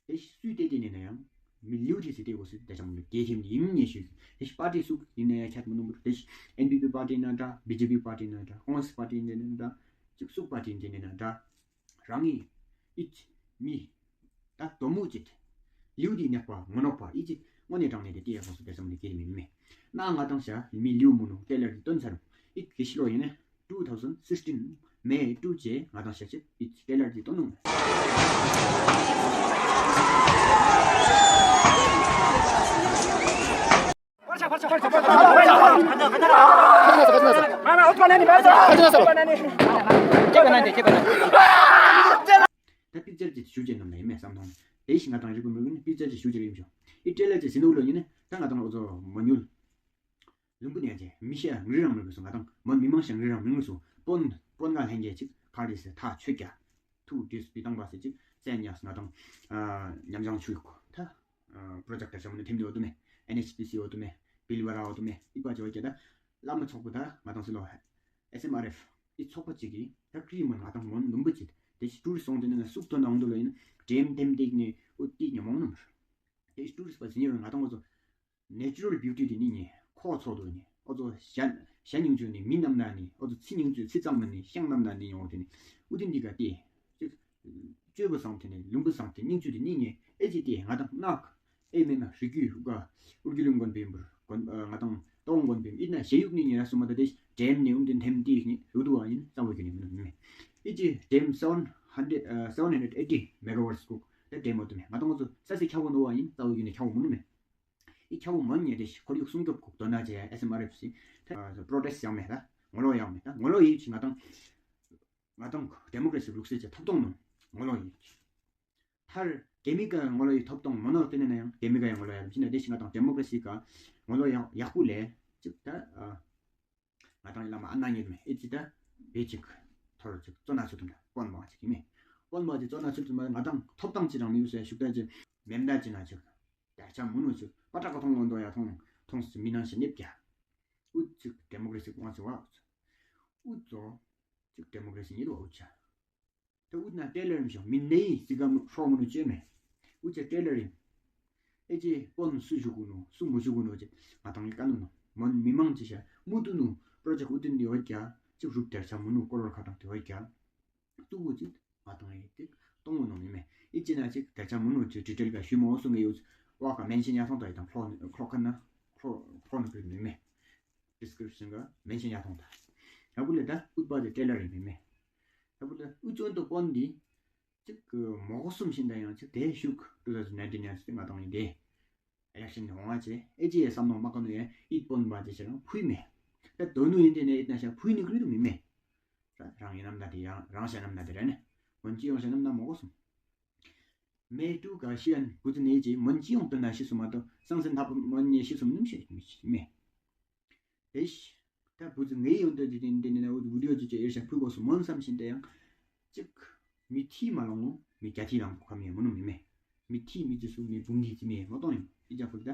དེ་ཤི་སུའི་ཏེ་ཏེ་ནེ་ན་ཡང་མི་ལིའུ་ཏི་སི་ཏེ་གོ་སི་ད་ཅམ་ལུ་གེ་ཁེམ་ནི་ཡིན་ཉེ་ཤུ་དེ་ཤི་པར་ཊི་སུ་ཡིན་ན་ཡང་ཁྱད་མི་ནོམ་བུ་དེ་ཤི་ཨེན་པི་པི་པར་ཊི་ན་ད་བི་ཇེ་པི་པར་ཊི་ན་ད་ཀོང་སི་པར་ཊི་ན་ད་ཅིག་སུ་པར་ཊི་ན་ད་རང་ངི་ཨིད་མི་ད་དོ་མུ་ཅིག་ལིའུ་དི་ནེག་པ་མོ་ནོག་པ་ཨི་ཅིག་དངོས་གནས་དྲང་གནས་དེ་ཏི་ཡ་ཁོང་སུ་དེ་སམ་ནི་ཀེ་རི་མི་མེ། ན་ང་དང་ཤ་མི་ལིའུ་མུ་ནུ་ཏེ་ལར་དི་ཏོན་ཚར་ཨི་ཀེ་ཤི་ལོ་ཡིན་ནེ་two thousand sixteen May two ཅེ་ང་དང་ཤ་ཅིག་ཨི་ཏེ་ལར་དི་ཏོན་ནུ་མེ། ད་པིག་ཅར་ཅིག་ཞུ་ཅེ་ནམ་ནེ་མེ་སམ་ཐོང་། དེ་ཤི་ང་དང་རིག་པ་མི་རུ་ནི་པིག་ཅར་ཅིག་ཞུ་ཅེ་རིམ་ཞོ། ཨི་ཏྲེ་ལར་ཅིག་སི་ནུ་ལོ་ཡིན་ནི་ད་ང་དང་ཨོ་ཛོ་མ་ཉུལ། ལུམ་བུ་ནི་ཡང་ཅེ་མི་ཤ་ངུ་རང་མི་རུ་སུ་ང་དང་མ་མི་མང་ཤ་ངུ་རང་མི་རུ་སུ་པོན་པོན་ག་ལྷན་རྒྱས་ཅིག་ཁ་རི་སི་ཐག་ཆོད་ཀྱ་ཐུག་དུས་པི་ཏང་བ་སི་ཅིག་སེ་ཉ་སི་ང་དང་ཉམས་བཞེངས་ཆུ་ཡུག་ད་པྲོ་ཇེཀ་ད་ཤ་མུ་ནི་ཐིམ་དི་ཨོ་དུ་མེ། ཨེན་ཨེཆ་པི་སི་ཨོ་དུ་མེ། བིལ་བ་ར་ཨོ་དུ་མེ་ཨི་པ་ཅོ་ཀྱ་ད་བླ་མ་ཚོགས་པ་ད་ང་དང་སི་ལོ་ཧེ། ཨེས་ཨེམ་ཨར་ཨེཕ། ཨི་ཚོགས་པ་ཅིག་གིས་ད་ཀྲི་མོན་ང་དང་མོན་ལུམ་བུ་ཅིག་དེ་ཤི་ཊུ་རི་སི་སོང་དེ་ནི་ན་སུག་ཐོན་ནང་དུ་ལོ་ཡིན་ཌེམ་ཐེམ་ཏིག་ནི་ཨུ་ཏི་ཉ་མོང་ནམ་ར། དེ་ཤི་ཊུ་རི་སི་པ་ཟིན་ཡོད་ང་དང་ཨོ་ཙོ་ནེ་ཅུ་རལ་བིའུ་ཊི་དེ་ནི་ཉེ་ཁོ་ཚོ་དུ་ཉེ་ཨོ་ཙོ་ཞ་ཞ་ཉིང་ཅུ་ནི་མི་ནམ་ན་ནི་ཨོ་ཙོ་ཚི་ཉིང་ཅུ་ཚི་ཙང་མ་ནི་ཤང་ནམ་ན་ནི་ཉོ་དེ་ནི་ཨུ་ཏི་འདི་ག་དེ་ཅིག་ཅོ་བུ་སང་དེ་ནི་ལུམ་བུ་སང་དེ་ཉིང་ཅུ་དེ་ནི་ཉེ་ཨེ་ཅི་དེ་ང་དང་ནག་ཨེ་མེ་མ་ཧྲི་ཀུ་ཧུ་ཀ་ཨུར་གུ་ལུམ་གོན་པེ་འབུར་གོན་ང་དང་ཏོང་གོན་པེ་ཨིན་ན་ཤེ་ཡུག་ནི་ཉེ་ར་སུ་མ་ད་དེ་ཌེམ་ནི་ཨུམ་དེ་ཐེམ་ཏིག་ནི་ཡུ་དུ་བ་ཨིན་ཙ་བོ་གི་ནི་མི་ནུ་མི་ཨི་ཅི་ཌེམ་seven hundred seven hundred eighty megawatts ཀུག་ད་ཌེམ་ཨོ་དུ་མེ་ང་དང་ཨོ་ཙོ་ས་སི་ཁྱ་བོ་ནོ་བ་ཨིན་ཙ་བོ་གི་ནི་ཁྱ་བོ་མི་ནུ་མེ། ཨི་ཁྱ་བོ་མོན་ཉེ་དེ་ཤི་ཁོར་ཡུག་སྲུང་སྐྱོབ་ཀུག་དོ་ན་ཅེ་ཨེས་ཨེམ་ཨར་ཨེཕ་སི་ད་པྲོ་ཊེསི་ཡང་མེ་ད་ངོ་ལོ་ཡང་མེ་ད་ངོ་ལོ་ཡི་ཅི་ང་དང་ང་དང་ཌེ་མོ་ཀྲེ་སི་ལུགས་སྲོལ་ཅིག་ཐོབ་ཐོང་ནོ་ངོ་ལོ་ཡི། མཐར་རྒྱ་མི་ག་ངོ་ལོ་ཡི་ཐོབ་ཐོང་མོ་ནོ་ཏེ་ནེ་ན་ཡང་རྒྱ་མི་ག་ཡང་ངོ་ལོ་ཡ་ལམ་ཅི་ན་དེ་ཤི་ང་དང་ཌེ་མོ་ཀྲེ་སི་ག་ངོ་ལོ་ཡག་ཡག་པོ་ལེ་ཅིག་ད་ང་དང་ལ་མ་ཨ་ན་ཉེ་མེ་ཨི་ཅི་ད་བེ་ཅིག་ཐོར་ཅིག་ཙོ་ན་ཚུལ་དུ་ན་པོན་མ་ཅིག་མེ་པོན་མ་ཅིག་ཙོ་ན་ཚུལ་དུ་མ་ང་དང་ཐོབ་ཐང་ཅི་རང་མི་ཡུ་སེ་ཤུག་ད་ཅི་མེམ་ད་ཅི་ན་ཅིག་ད་ཆ་མུ་ནུ་ཅིག་པ་ཏྲ་ཀ་ཐོང་ལོན་དོ་ཡ་ཐོང་ཐོང་སི་མི་ནང་ཤི་ནེབ་ཀྱ་ཨུ་ཅིག་ཌེ་མོ་ཀྲེ་སི་གོང་ཅིག་བ་ཨུ་ཅོ་ཅིག་ཌེ་མོ་ཀྲེ་སི་ཉིད་བ་ཨུ་ཅ། ད་ཨུ་ན་ཊེ་ལར་མི་ཤོ་མི་ནེ་ཡི་སི་ག་མུ་ཧྲོ་མུ་ནུ་ཅེ་མེ། ཨུ་ཅ་ཊེ་ལར་ཡིན། ཨེ་ཅེ་པོན་སུ་ཞུ་གུ་ནུ་སུ་མུ་ཞུ་གུ་ནུ་ཅེ་ང་དང་ཡི་ཀ་ནུ་ནུ་མོན་མི་མང་ཅི་ཤ་མུ་ཏུ་ནུ་པྲོ་ཇེཀ་ཨུ་ཏུན་དི་ཧོ་ཀྱ་ཅིག་རུབ་ཏེར་ཆ་མུ་ནུ་ཀོ་རོར་ཁ་ཏང་དི་ཧོ་ཀྱ་ཏུ་གུ་ཅིག་ང་དང་ཡི་ཏིག་ཏོང་ནུ་ནུ་མི་མེ། ཨི་ཅི་ན་ཅིག་ཏེར་ཆ་མུ་ནུ་ཅིག་ཌི་ཊེལ་ག་ཤུ་མོ་སུ་ངེ་ཡུ་ཝ་ཀ་མེན་ཤན་ཡ་ཐོང་ད་ཡི་དང་ཁྲོ་ཁྲོ་ཁ་ན་ཁྲོ་ཁྲོ་ནུ་ཀྲིག་མི་མེ། ཌིས་ཀྲིབ་ཤན་ག་མེན་ཤན་ཡ་ཐོང་ད། ཡ་བུ་ལེ་ད་ཨུད་པ་ཅིག་ཊེ་ལར་ཨིན་མི་མེ། ཡ་བུ་ལེ་ཨུ་ཅོན་ཏོ་པོན་ཌི་ཅིག་མོ་གོ་སུམ་ཤིན་ད་ཡང་ཅིག་དེ་ཤུག་ཊུ་ཐའུ་ཛེན་ནའིན་ཊིན་ཡང་ཅིག་ང་དང་ཨིན་དེ་ཨི་ལེག་ཤན་ནི་ཧོང་ཨ་ཅེ་ཨེ་ཅེ་ཡ་སམ་ནོ་མ་ཀ་ནུ་ཡ་ཨིད་པོན་པ་ཅིག་ཤ་རང་ཕུའི་མེ། ད་དོ་ནུ་ཨིན་དེ་ནེ་ཨིད་ན་ཤ་ཕུའི་ནི་ཀྲི་རུ་མི་མེ། རང་ཡ་ནམ་ད་དེ་རང་ཡ་ནམ་ད་དེ་ར་ནེ་མོན་ཅི་ཡོང་ཤ་ནམ་ད་མོ་གོ་སུམ། མེ་ཀྲུ་ག་ཤི་ཡན་བུ་ཙི་ནེ་ཅི་མོན་ཅི་ཡོང་དོན་ན་ཤི་སུམ་མ་ཏོ་སང་སན་ཐབ་མོན་ཉེ་ཤི་སུམ་ནུམ་ཤེ་མི་མེ། དེ་ཤི་ད་བུ་ཙི་ངེ་ཡོང་དོན་ཅི་དེ་ནེ་ན་ཨུ་ཝི་ཌི་ཡོ་ཅི་ཅི་ཨེར་ཤ་ཕུ་གོ་སུམ་མོན་སམ་ཤིན་ད་ཡང་ཅིག་མི་ཐི་མ་ལོང་ངོ་མི་གྱ་ཐི་ལང་གོ་ཁ་མི་མོ་ནུ་མི་མེ། མི་ཐི་མི་ཅི་སུ་མི་བུང་གི་ཅི་མི་མོ་ཏོང་ཡོང་ཨི་ཅག་ཕུ་ད་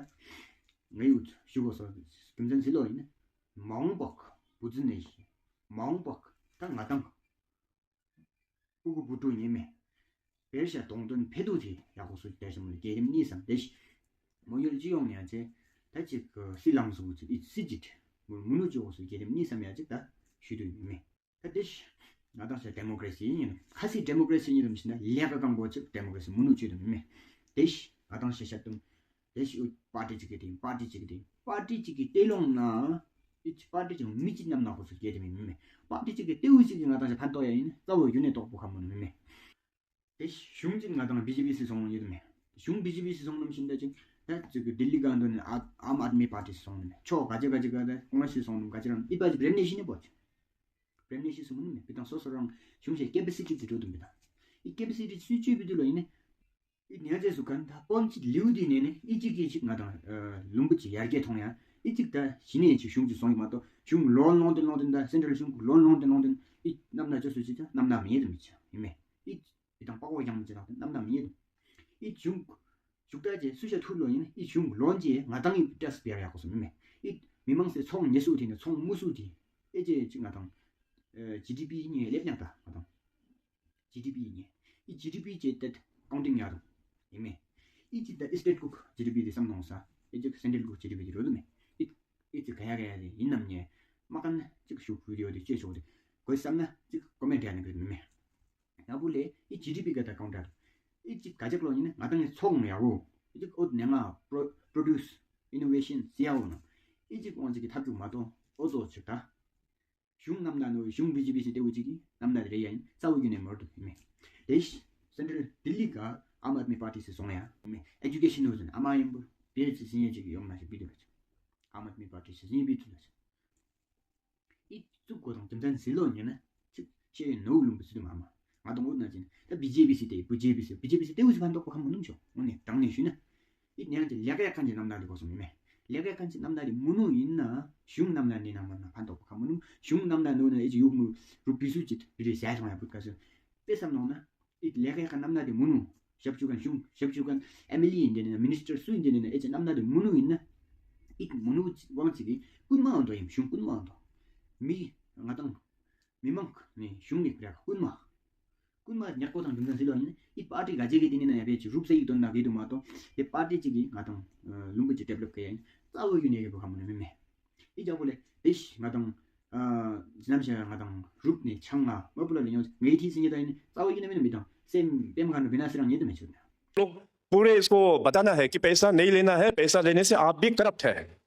ངེ་ཡུ་ཤུ་གོ་སོ་ཀིམ་ཅང་སི་ལོ་ཨིན་ན་མ་འོང་པོག་བུ་ཙི་ནེ་ཤི་མ་འོང་པོག་ད་ང་དང་ཕྲུ་གུ་བུ་ཕྲུག་ཉེ་མེ། བེར་ཤ་དོང་དོན་ཕེ་ཏུ་ཐི་ཡ་གོ་སུ་ཏེ་ཤ་མོ་ལ་གེ་རིམ་ནི་སམ་ཏེ་ཤ་མོ་ཡོལ་ཅི་ཡོང་ནི་ཡ་ཅེ་ད་ཅིག་སི་ལང་སུ་ཅིག་ཨི་སི་ཇིད་མོ་མུ་ནུ་ཅི་གོ་སུ་གེ་རིམ་ནི་སམ་ཡ་ཅིག་ད་ཤུ་དུ་ཡོད་མེ། ད་ཏེ་ཤ་ང་དང་ཤ་ཌེ་མོ་ཀ་རེ་སི་ཡིན་ནོ་ཁ་སི་ཌེ་མོ་ཀ་རེ་སི་ཡིན་ནོ་མི་ཤི་ན་ལས་ཀ་གང་པོ་ཅིག་ཌེ་མོ་ཀ་རེ་སི་མུ་ནུ་ཅི་དུ་མེ་མེ། ཏེ་ཤ་ང་དང་ཤ་ཤ་དུམ་ཏེ་ཤ་ཨུ་པར་ཊི་ཅིག་གི་ཏེ་པར་ཊི་ཅིག་གི་ཏེ་པར་ཊི་ཅིག་གི་ཏེ་ལོང་ན་ཨི་ཅི་པར་ཊི་ཅིག་མི་ཅིག་ནམ་ན་གོ་སུ་གེ་ཏེ་མེ་མེ། པར་ཊི་ཅིག་གི་ཏེ་ཨུ་ཅིག་གི་ང་དང་ཤ་ཕན་ཐོགས་ཡ་ཡིན་ན་རྩ་བོ་ཡུན་ནེ་ཐོགས་པོ་ཁ་མོ་ནོ་མེ་མེ། ཏེ་གཞུང་ཅིག་ང་དང་བི་ཇེ་པི་སི་སོང་ཡོད་མེ། གཞུང་བི་ཇེ་པི་སི་སོང་ནམ་ཤིན་ད་ཅིག་ད་ཅིག་ལྡི་ལི་ག་འདོན་ཨ་ཨམ་ཨད་མི་པར་ཊི་སོང་ནམ་མེ། ཆོ་ག་ཅི་ག་ཅི་ག་ད་ཀོང་སི་སོང་ནམ་ག་ཅི་རང་ཨི་པ་ཅིག་བྲེམ་ནེ་ཤི་ནི་བོ་ཅིག་བྲེམ་ནེ་ཤི་སོང་ནམ་མེ། བི་དང་སོ་སོ་རང་གཞུང་ཤེ་ཀེ་པ་སི་ཊི་ཅིག་འགྲོ་དུམ་བི་དང་ཨི་ཀེ་པ་སི་ཊི་སུ་ཅུ་བི་དུ་ལོ་ཡིན་ནི། ཨི་ནེ་ཅེ་སུ་གན་ད་པོན་ཅིག་ལིའུ་དི་ནེ་ནི་ཨི་ཅིག་གི་ཅིག་ང་དང་ལུམ་བུ་ཅིག་ཡར་རྒྱས་ཐོང་ཡ་ཨི་ཅིག་ད་ཤི་ནེ་ཅིག་གཞུང་ཅིག་སོང་ཡི་མ་གཏོགས་གཞུང་ལོན་ལོང་དེ་ལོང་དེ་ད་སེན་ཊྲལ་གཞུང་ལོན་ལོང་དེ་ལོང་དེ་ཨི་ནམ་ན་ཅོ་སུ་ཅིག་ད་ནམ་ན་མི་ཡེ་དུ་མི་ཅ་ཡིན་མེ། ཨི་བི་དང་པག་པོ་ཡང་མི་ཅི་ལག་ནམ་ན་མི་ཡེ་དུ། ཨི་གཞུང་ཞུགས་ད་ཅེ་སུ་ཤ་ཐུར་ལོ་ཡིན་ཨི་གཞུང་ལོན་ཅེ་ང་དང་ཨི་ཏྲས་བེར་ཡ་གོ་སུ་མེ་མེ། ཨི་མི་མང་སེ་ཚོང་ཉེ་སུ་ཐི་ནེ་ཚོང་མུ་སུ་ཐི་ཨེ་ཅེ་ཅིག་ང་དང་ཇི་ཌི་པི་ཉེ་ལེབ་ཉག་ད་ང་དང་ཇི་ཌི་པི་ཉེ། ཨི་ཇི་ཌི་པི་ཅེ་ཏད་ཀའུན་ཊིང་ཡ་རུ་ཡིན་མེ། ཨི་ཅིག་ད་ཨི་སི་ཊེཊ་གུག་ཇི་ཌི་པི་དི་སམ་ནོང་ས་ཨི་ཅིག་སེན་ཊྲལ་གུག་ཇི་ཌི་པི་དི་རུ་དུ་མེ། ཨི་ཨི་ཅིག་ག་ཡ་ག་ཡ་དི་ཡིན་ནམ་ཉེ་མ་ཀན་ཅིག་ཤུག་བི་ཌི་ཡོ་དི་ཅེ་ཆོག་དི་གོ་སམ་ན་ཅིག་ཀོ་མེན་ཊི་ཡ་ནི་གི་མེ་མེ། ཡ་བུ་ལེ་ཨི་ཇི་ཌི་པི་ག་ད་ཀའུན་ཊར་ཨི་ཅིག་ག་ཅིག་ལོ་ཡིན་ནི་ང་དང་ངི་ཚོང་ཡ་བོ་ཨི་ཅིག་ཨོ་ནེ་ང་པྲོ་ཌུས་ཨི་ནོ་ཝེ་ཤན་སི་ཡ་བོ་ནོ་ཨི་ཅིག་ཨོན་ཅིག་གི་ཐབས་ཇུག་མ་གཏོགས་ཨོ་ཙོ་ཅིག་ད་གཞུང་ནམ་ན་ནོ་གཞུང་བི་ཇེ་པི་སི་ཏེ་བོ་ཅིག་གི་ནམ་ན་རེ་ཡ་ཡིན་རྩ་བོ་རྒྱུ་ནེ་མོར་དུ་ཡིན་མེ། ཏེ་སེན་ཊྲལ་ལྡི་ལི་ག་ཨམ་ཨད་མི་པར་ཊི་སི་སོང་ཡ་ཡིན་མེ། ཨེ་ཇུ་ཀེ་ཤན་ནོ་ཟིན་ཨ་མ་ཡིན་བོ་བེ་ཅི་སི་ཉེ་ཅིག་ཡོང་ན་ཞིག་བི་དུ་ལ་ཅིག་ཨམ་ཨད་མི་པར་ཊི་སི་ཉེ་བི་དུ་ལ་ཅིག་ཨི་ཙུག་གོ་དང་ཅམ་ཅན་སི་ལོ་ཉེ་ན་ཅིག་ཤེ་ནོ་ལུམ་བུ་སི་དུ་མ་མ་ང་དང་འུ་ན་ཅིན་ད་བི་ཇེ་པི་སི་ཏེ་བི་ཇེ་པི་སི་བི་ཇེ་པི་སི་ཏེ་བུ་སི་ཕན་ཐོགས་པོ་ཁ་མོ་ནུམ་ཤོ་འོ་ནེ་དང་ནེ་ཤུ་ན། ཨི་ནེ་ཡང་ཅིག་ལས་ཀ་ཡ་ཁན་ཅིག་ནམ་ན་རེ་གོ་སོང་མི་མེ། ལས་ཀ་ཡ་ཁན་ཅིག་ནམ་ན་རེ་མུ་ནུ་ཡིན་ན་གཞུང་ནམ་ན་ནི་ནང་མ་ན་ཕན་ཐོགས་པོ་ཁ་མོ་ནུ། གཞུང་ནམ་ན་ནོ་ན་ཨི་ཅིག་ཡུག་མུ་རུ་པི་སུ་ཅིག་རི་ཟ་ཐོང་ཡ་བུད་ཀ་སུ་ཏེ་སམ་ནོང་ན་ཨི་ལས་ཀ་ཡ་ཁན་ནམ་ན་རེ་མུ་ནུ་ཞབས་ཞུ་ཁན་གཞུང་ཞབས་ཞུ་ཁན་ཨེམ་ཨེལ་ཨེ་ཡིན་ཏེ་ནི་ན་མི་ནི་སི་ཊར་སུ་ཡིན་ཏེ་ནི་ན་ཨི་ཅིག་ནམ་ན་རེ་མུ་ནུ་ཡིན་ན་ཨི་མུ་ནུ་ཝང་ཅིག་གི་ཀུན་མ་འོང་དོ་ཡིན་གཞུང་ཀུན་མ་འོང་དོ་མི་ང་དང་མི་མང་ནི་གཞུང་ནི་ཀྲ་ཀུན་མ། ཀུན་མ་ཉག་པོ་དང་གྲུང་ཚན་སི་ལོ་ཡིན་ཨི་པར་ཊི་ག་ཅི་གི་ཏེ་ནི་ན་ཡ་བེ་ཅི་རུབ་སེ་ཡི་དོན་ན་གི་དུ་མ་ཏོ་ཨི་པར་ཊི་ཅིག་གི་ང་དང་ལུམ་བུ་ཅིག་ཌེ་བི་ལོབ་ཀ་ཡ་ཡིན་རྩ་བོ་ཡུ་ནེ་གི་བུ་ཁ་མོ་ནི་མེ་མེ། ཨི་ཅག་པོ་ལེ་ཏེ་ཤ་ང་དང་ཇི་ནམ་ཤ་ང་དང་རུབ་ནི་ཆང་ང་མ་པུ་ལ་ལེ་ཉོ་ངེ་ཐི་སི་ཉེ་ད་ཡིན་རྩ་བོ་ཡུ་ནེ་མེ་ན་མི་དང་སེམས་པེམ་ཁ་ནོ་བི་ན་སི་རང་ཉེ་དུ་མེ་ཆུ་ན། पूरे इसको बताना है कि पैसा नहीं लेना है, पैसा लेने से आप भी करप्ट है।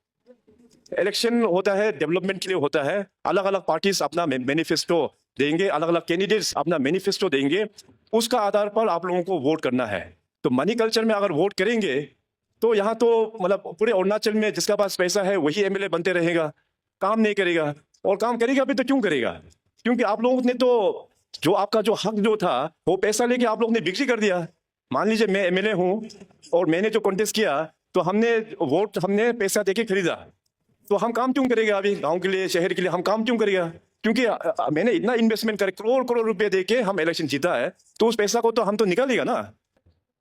इलेक्शन होता है, डेवलपमेंट के लिए होता है, अलग-अलग पार्टीज अपना मै-, मैनिफेस्टो देंगे, अलग-अलग कैंडिडेट्स अपना मैनिफेस्टो देंगे, उसका आधार पर आप लोगों को वोट करना है। तो मनी कल्चर में अगर वोट करेंगे, तो यहाँ तो मतलब पूरे अरुणाचल में जिसका पास पैसा है, वही एमएलए बनते रहेगा, काम नहीं करेगा, और काम करेगा भी तो क्यों करेगा? क्योंकि आप लोगों ने तो जो आपका जो हक जो था, वो पैसा लेके आप लोगों ने बिक्री कर दिया। मान लीजिए मैं एमएलए हूँ और मैंने जो कॉन्टेस्ट किया, तो हमने वोट, हमने पैसा देके खरीदा, तो हम काम क्यों करेगा? अभी गाँव के लिए, शहर के लिए हम काम क्यों करेगा? क्योंकि, अ, अ, मैंने इतना इन्वेस्टमेंट करे, करोड़ करोड़ रुपए देके हम इलेक्शन जीता है, तो उस पैसा को तो हम तो निकालेगा ना।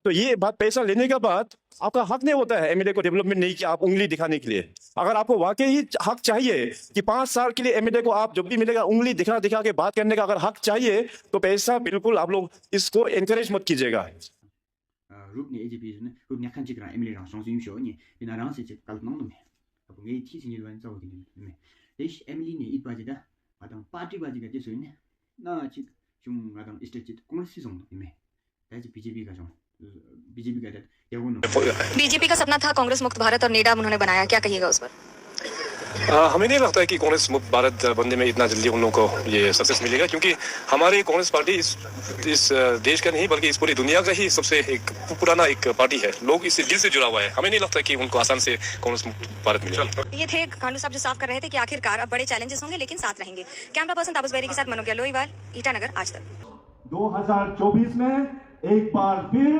तो ये बात, पैसा लेने के बाद आपका हक नहीं होता है एमएलए को डेवलपमेंट नहीं किया, आप उंगली दिखाने के लिए। अगर आपको वाकई ही हक चाहिए कि पाँच साल के लिए एमएलए को आप जब भी मिलेगा उंगली दिखा दिखा के बात करने का अगर हक चाहिए, तो पैसा बिल्कुल आप लोग इसको एनकरेज मत कीजिएगा। ཨ་རུབ་ནི་ཨེ་ཇི་པི་ཟེར་ན་རུབ་ཉག་ཁན་ཅིག་རང་ཨེམ་ཨེལ་ཨེ་རང་སོང་སུ་ཡིན་ཤོ་ཉེ་བི་ན་རང་སེ་ཅིག་ཀལ་ནང་དུ་མེ། ཨ་བུ་ངའི་ཐི་སི་ཉེ་བ་ནི་ཙ་བོ་གི་ནི་མེ། ཏེ་ཤ་ཨེམ་ཨེལ་ཨེ་ནི་ཨིད་པ་ཅིག་ད་ང་དང་པར་ཊི་པ་ཅིག་ག་ཅི་སུ་ཡིན་ནི་ན་ཅིག་གཞུང་ང་དང་ཨི་སི་ཊེཊ་ཅིག་ཀོང་སི་སོང་དུ་མེ། ད་ཅིག་བི་ཇེ་པི་ག་སོང་བི་ཇེ་པི་ག་ད་ཡ་གོ་ནོ། बीजेपी का सपना था कांग्रेस मुक्त भारत और नेडा अब उन्होंने बनाया, क्या कहिएगा उस पर? अ, हमें नहीं लगता है कि कांग्रेस मुक्त भारत बनने में इतना जल्दी उन लोगों को ये सक्सेस मिलेगा, क्योंकि हमारी कांग्रेस पार्टी इस, इस, अ, देश का नहीं, बल्कि इस पूरी दुनिया का ही सबसे एक पु-, पुराना एक पार्टी है। लोग इससे दिल से जुड़ा हुआ है। हमें नहीं लगता कि उनको आसान से कांग्रेस मुक्त भारत मिलेगा। ये थे खांडू साहब जो साफ कर रहे थे कि आखिरकार अब बड़े चैलेंजेस होंगे, लेकिन साथ रहेंगे। कैमरा पर्सन ताबुस बैरी के साथ मनोज गहलोत, ईटानगर, आज तक। दो हज़ार चौबीस में एक बार फिर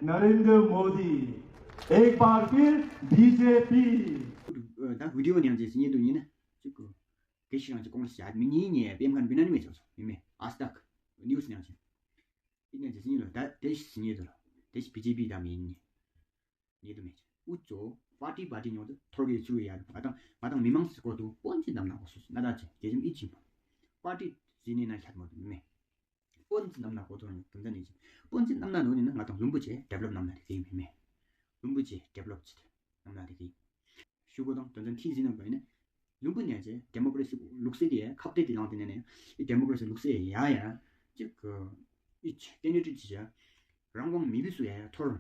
नरेंद्र मोदी, एक बार फिर BJP. Da video niang je sinye du ni ne. Cik, kesi niang je Congress ja mi ni ni, PM kan binan mi so. Mi me, Aaj Tak news niang je. Ini je sinye du, da, des sinye du. Des BJP da mi ni. Ni du me. Uco, party party nyo du, torge chu ya. Ngatang, ngatang mimang se ko du, pon je nam na ko sus, na da je, je jim i jim. Party sinye na chat mo du me. Pon nam na ko to ni, tum dan ni. Pon nam na no ni na, ngatang lumbu je develop nam na de ki me. Lumbu je develop je nam na de ki. Shugo dang, dan dan ti zin na ba ni. Lumbu ni je democracy lukse de, kapte de lang de ne. I democracy lukse ya ya. Cik, i candidate je rangwang mi bisu ya, tor.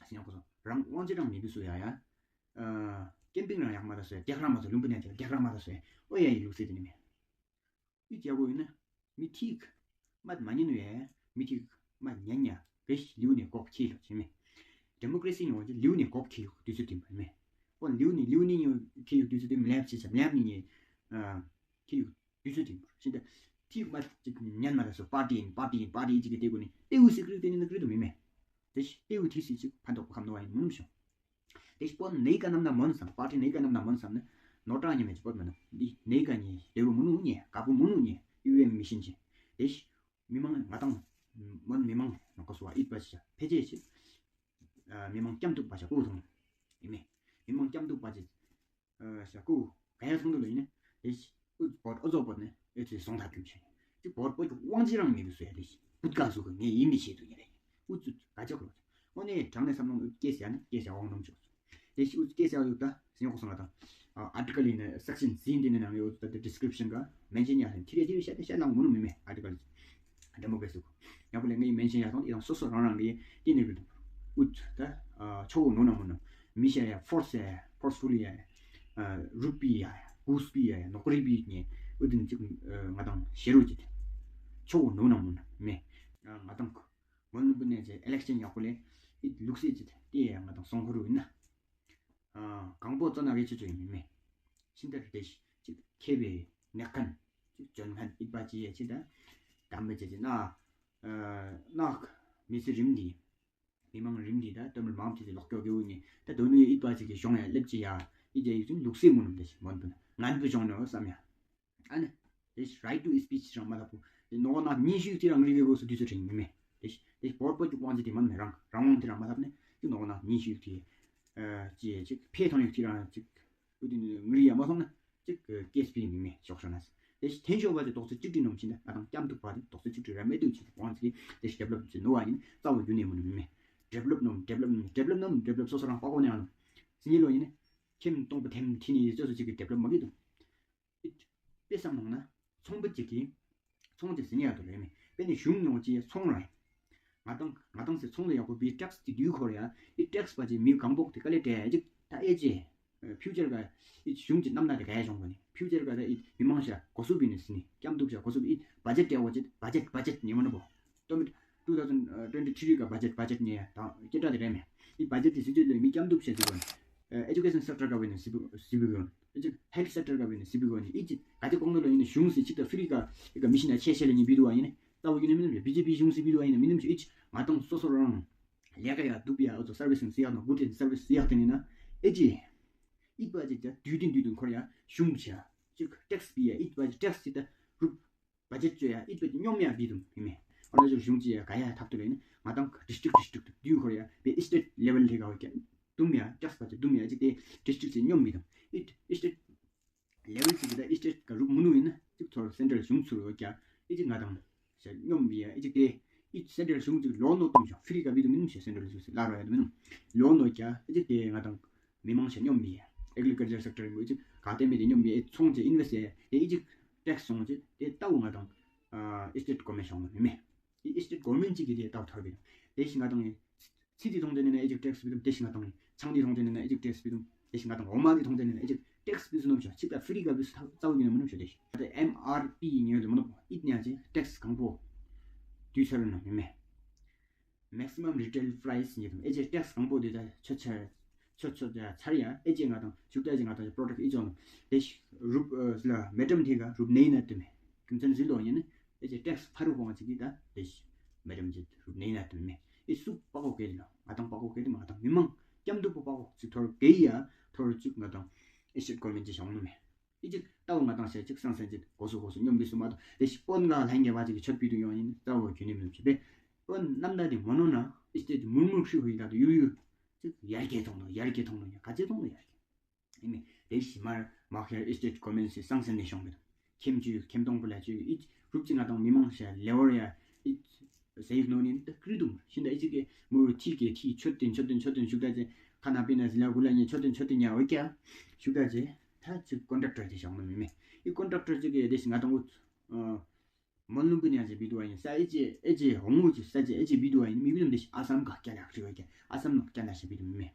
Sinyang ko so. Rangwang je rang mi bisu ya ya. Eh, camping rang yak ma da so, yak rang ma so, lumbu ni je yak rang ma da so. O ya, i lukse de ni me. I jago ina, mi tik mat manyanu ya, mi tik mat nyanya, gesh liu ni kok kilo, si me. Democracy ni waje liu ni kok kilo, du su tim, me. Pon liu ni, liu ni ni kilo, du su tim, lab si sa, lab ni ni, ah, kilo, du su tim. Sinta, tik mat, cik nyan mat so, party in, party in, party in, cik te ko ni. Te u secret ni na kri du mi me. Te si, te u ti si, cik, pan tok kam no wa in, munum so. Te si pon nei ka nam na mon sam, party nei ka nam na mon sam ne. Nota ni me si pot mana. Di nei ka ni, de munu ni, kapu munu ni, U M machine si. Te si, mimang ngatang, mon mimang, na ko so wa it ba si, peje si. Ah, mimang kiam tuk ba si, ku tung. Ime, mimang kiam tuk ba si. Eh, sa ku, kaya song du lo ine. Te si, u, pot, ozo pot ne. E, te song ta kim si. Te pot, pot, wang ji rang mi du su ya, te si. Put ka su ko, nge imi si du ni le. U, tu, ka jok lo. O ne, chang ne sam nong, u, kes ya ne, kes ya wang nong jok. Te si, u, kes ya u ta, si nyok song ta. Ah, article ine, section, sin di ne nang, u, ta, description ka, mention ya, tire, tire, sha, sha, lang munu mi me, article. Democracy ko. Ya ko le ngi mention ya tong, i tong so so rang rang ngi, ti ne ko. Ut, ta, ah, cho no na mo na. Mi sha ya, force ya, forcefully ya, ah, rupi ya, gus pi ya, nokri pi ni. Ut ni cik, eh, ngatang seru cik. Cho no na mo na, me. Ah, ngatang ko. Mon bu ne je election ya ko le, it looks it cik. Ti ya ngatang song ko ru na. Ah, kangpo tsona ge chuchu imi me. Sinta te si, cik kebe, nekan, cik jon kan, it ba ci ya cida. Kambe ci na, eh, nak, misi rimdi. Mimang rimdi da, tamil mam ci lok kyo ge uni. Ta donu it ba ci ge shong ya, lep ci ya. Ije isun luksi munum de si, mon puna. Ngan bu shong no, sam ya. Ane, te si right to speech rang ma dap pu. Te no na ni shi ti rang ri ge go su di su ring me. Te si, te si por por ju wan ji di man me rang, rang wan ti rang ma dap ne. Ju no na ni shi ti, eh, ji, ji, pe tong ti rang, ji, u di ni ri ya ma tong ne. Ji, eh, K S P mi me, shok shon as. Te si, ten sho ba ji tok su ju di nom chin da, a dang jam tu ba di, tok su ju di ra me du ji wan ji, te si develop ji no wa ni, za wo ju ne mo ni me. Develop nom, develop nom, develop nom, develop so so rang pa ko ne ano. Sini lo ni ne. Kim tong pa tem ti ni, so so ji develop ma gi du. It, pe sam nong na, song pe jiki, song ji sini ya to le me. Pe ni shung nong ji song rai. Nga tang, nga tang se song le ya ko bi tax ti du ko ya. It tax ba ji mi kang bok ti ka le te ji ta e ji. Eh, future ka, it shung ji nam na de ka ya shong ko ni. Future ka da it mi mang sha, ko su bi ni sini. Kiam duk sha, ko su bi it budget ya wa ji, budget, budget ni mo na bo. Tomit two thousand twenty-three ka budget, budget ni ya. Ta, kita de me. It budget ti si ji le mi kiam duk sha ji ko ni. Eh, education sector ka we ni si bu, si bu ko ni. Eji health sector ka bini, sibi ko ni. Eji, kati kong dolo ini shungsi chita free ka, ika machine a chesele ni bidu wa ini. Tawo ini minum, B J P shungsi bidu wa ini, minum eji, ngatong soso rang. Liaka ya, dupi ya, oto service ni siya, no, good service siya tini na. Eji, iba eji ja, duidin duidin Korea, shungsi ya. Chik, tax bi ya, iba eji tax chita, rup, budget jo ya, it budget nyom ya bidum, ime. Ona jo shungsi ya, kaya thap tu le ni, ngatong district, district, du Korea, be state level le ka wa kya. Dum ya, just budget dum ya, jik te district se nyom bidum. It, state level se kita, state ka rup munu ina, jik thor central shungsi ro kya, it jik ngatong. Se nyom bi ya, it jik te, it central shungsi lo no tum sha, free ka bidum minum sha central shungsi, la ro ya minum. Lo no kya, it jik te ngatong. Mimang sha nyom bi ya. Agriculture sector mo iji, kate me de nyom bi ya, e song je invest ya, e iji tax song je, e tawo ngatong, ah, state government song me. E state government ji ki de tawo thar bi. De si ngatong e, city thong de ne iji tax bidum, de si ngatong e, changdi thong de ne iji tax bidum, de si ngatong oma di thong de ne iji tax བིས་ནོམ་ཤོག་ཅིག་ད་free་ག་བིས་ཚ་ཚ་བོ་གི་ནོམ་ཤོག་དེ་ཤི་ད་ཨེམ་ཨར་པི་ཉེ་ལེ་མ་ནོ་ཨིད་ནི་ཡ་ཅིག་tax གང་པོ་དུས་ཚར་ནོ་མི་མེ། maximum retail price ཉེ་དུམ་ཨེ་ཅེ་tax གང་པོ་དེ་ད་ཆོད་ཆ་ཆོད་ཆོད་ད་ཚར་ཡ་ཨེ་ཅེ་ང་དང་ཞུགས་ད་ཅེ་ང་དང་product་ཨི་ཅོ་ནོ་དེ་ཤི་རུབ་ལ་མེ་ཏམ་ཐི་ག་རུབ་ནེ་ན་དུ་མེ་གིམ་ཚན་ཟི་ལོ་ཉེ་ནི་ཨེ་ཅེ་tax ཕ་རུ་ཧོང་ཅིག་གི་ད་དེ་ཤི་མེ་ཏམ་ཅིག་རུབ་ནེ་ན་དུ་མེ་ཨི་སུ་པ་གོ་གེ་ལོ་ང་དང་པ་གོ་གེ་དུ་མ་ང་དང་མི་མང་ཀྱམ་དུ་པོ་པ་གོ་ཅིག་ཐོར་གེ་ཡ་ཐོར་ཅིག་ང་དང་ཨི་སི་ཊེཊ་གོ་མེན་ཅིག་ཤོང་ནོ་མེ། ཨི་ཅིག་ཏའོ་ང་དང་ཤེ་ཅིག་སང་སང་ཅིག་གོ་སུ་གོ་སུ་ཉོམ་བི་སུ་མ་དོ་དེ་ཤི་པོན་ག་ལྷན་རྒྱས་པ་ཅིག་གི་ཆོད་པི་དུ་ཡོང་ཡིན་ཏའོ་གྱུ་ནི་མི་ཆེ་བེ། པོན་ནམ་ད་དེ་མོ་ནོ་ན་ཨི་སི་ཊེཊ་མུར་མུར་ཤི་ཧུ་ཡི་ད་དུ་ཡུ་ཡུ་ཅིག་ཡར་རྒྱས་ཐོང་ནོ་ཡར་རྒྱས་ཐོང་ནོ་ཡ་ག་ཅེ་ཐོང་ནོ་ཡར་རྒྱས། ཨི་མེ་དེ་ཤི་མར་མ་ཁྱེར་ཨི་སི་ཊེཊ་གོ་མེན་སི་སང་སང་ནི་ཤོང་བེ་དང་ཁྱེམ་ཅུ་ཁྱེམ་ཐོང་པོ་ལ་ཅུ་ཨི་རུབ་ཅིག་ང་དང་མི་མང་ཤ་ལེ་ཝར་ཡ་ཨི་ཟེ་ཡིག་ནོ་ནི་ད་ཀྲི་དུམ་ཤིན་ད་ཨི་ཅིག་གི་མུར་ཐི་གེ་ཐི་ཆོད་དིན་ཆོད་དིན་ཆོད་དིན་ཤུག་ད་ཅེ་ཁ་ན་པི་ན་ཟི་ལ་གུ་ལ་ཉེ་ཆོད་དིན་ཆོད་དིན་ཉ་འོ་ཀྱ་ཤུག་ད་ཅེ་ད་ཅིག་ཀོན་ཊྲེག་ཊར་ཅིག་ཤོང་ནོ་མི་མེ། ཨི་ཀོན་ཊྲེག་ཊར་ཅིག་གི་དེ་ཤི་ང་དང་འུ་མོན་ལུམ་བུ་ནི་ཨ་ཅེ་བི་དུ་ཨ་ཡིན་ས་ཨེ་ཅེ་ཨེ་ཅེ་ཧོང་ངུ་ཅིག་ས་ཅེ་ཨེ་ཅེ་བི་དུ་ཨ་ཡིན་མི་བི་དུམ་དེ་ཤི་ཨ་སམ་ག་ཀྱ་ལ་ཤི་བ་ཀྱ་ཨ་སམ་ནོ་ཀྱ་ལ་ཤི་བི་དུམ་མི་མེ།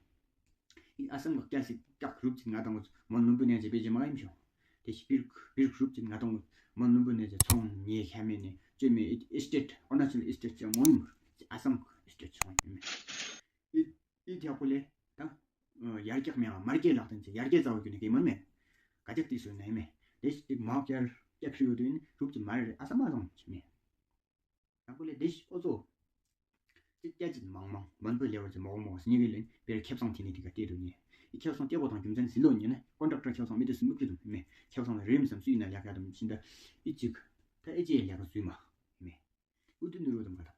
ཨི་ཨ་སམ་ག་ཀྱ་ཤི་ཀྱག་རུབ་ཅིག་ང་དང་འུ་མོན་ལུམ་བུ་ནི་ཨ་ཅེ་བི་ཅེ་མ་ཡིན་ཤོ། དེ་ཤི་བིར་བིར་རུབ་ཅིག་ང་དང་འུ་མོན་ལུམ་བུ་ནི་ཨ་ཅེ་ཚོང་ཉེ་ཁ་མེ་ནི་ཅོ་མེ་ཨི་ཨི་སི་ཊེཊ་ཨོ་ན་ཅལ་ཨི་སི་ཊེཊ་ཅེ་མོ་ཡིན་ཨ་སམ་ཨི་སི་ཊེཊ་ཚོང་ཡིན་མེ། ཨི་ཨི་ཐི་ཡ་ཁོ་ལེ་ད་ཡར་རྒྱས་མེ་ཡ་མར་རྒྱས་ལག་ཏན་ཅེ་ཡར་རྒྱས་ཛ་འོ་གྱུ་ནི་གི་མོན་མེ། ག་ཅིག་ཏི་སུ་ནེ་མེ། དེ་ཤི་ཏི་མ་ཀྱར་ཀྱག་ཤི་ཡོད་དུ་ཡིན་རུབ་ཅིག་མར་རེ་ཨ་སམ་ཨ་སམ་ཅི་མེ། ཡང་ཁོ་ལེ་དེ་ཤི་ཨོ་ཙོ། ཅིག་ཀྱ་ཅིག་མང་མང་མོན་པོ་ལེ་ཝར་ཅིག་མོག་མོག་སི་ཉི་གི་ལེན་བེར་ཁེབ་སང་ཐི་ནི་ཏི་ག་ཏེ་དུ་ཉེ། ཨི་ཁེབ་སང་ཏེ་གོ་དང་གྱུམ་ཚན་སི་ལོ་ཉེ་ནེ་ཀོན་ཊྲེག་ཊར་ཁེབ་སང་མི་ཏི་སི་མི་ཀྲི་དུ་མེ། ཁེབ་སང་ལ་རིམ་སམ་སུ་ཡིན་ན་ལེགས་ཡ་དུ་ཤིན་ད་ཨི་ཅིག་ད་ཨེ་ཅེ་ལེགས་སུ་མ་མེ། ཨུ་ཏུ་ནུ་རུ་དུ་མ་ད།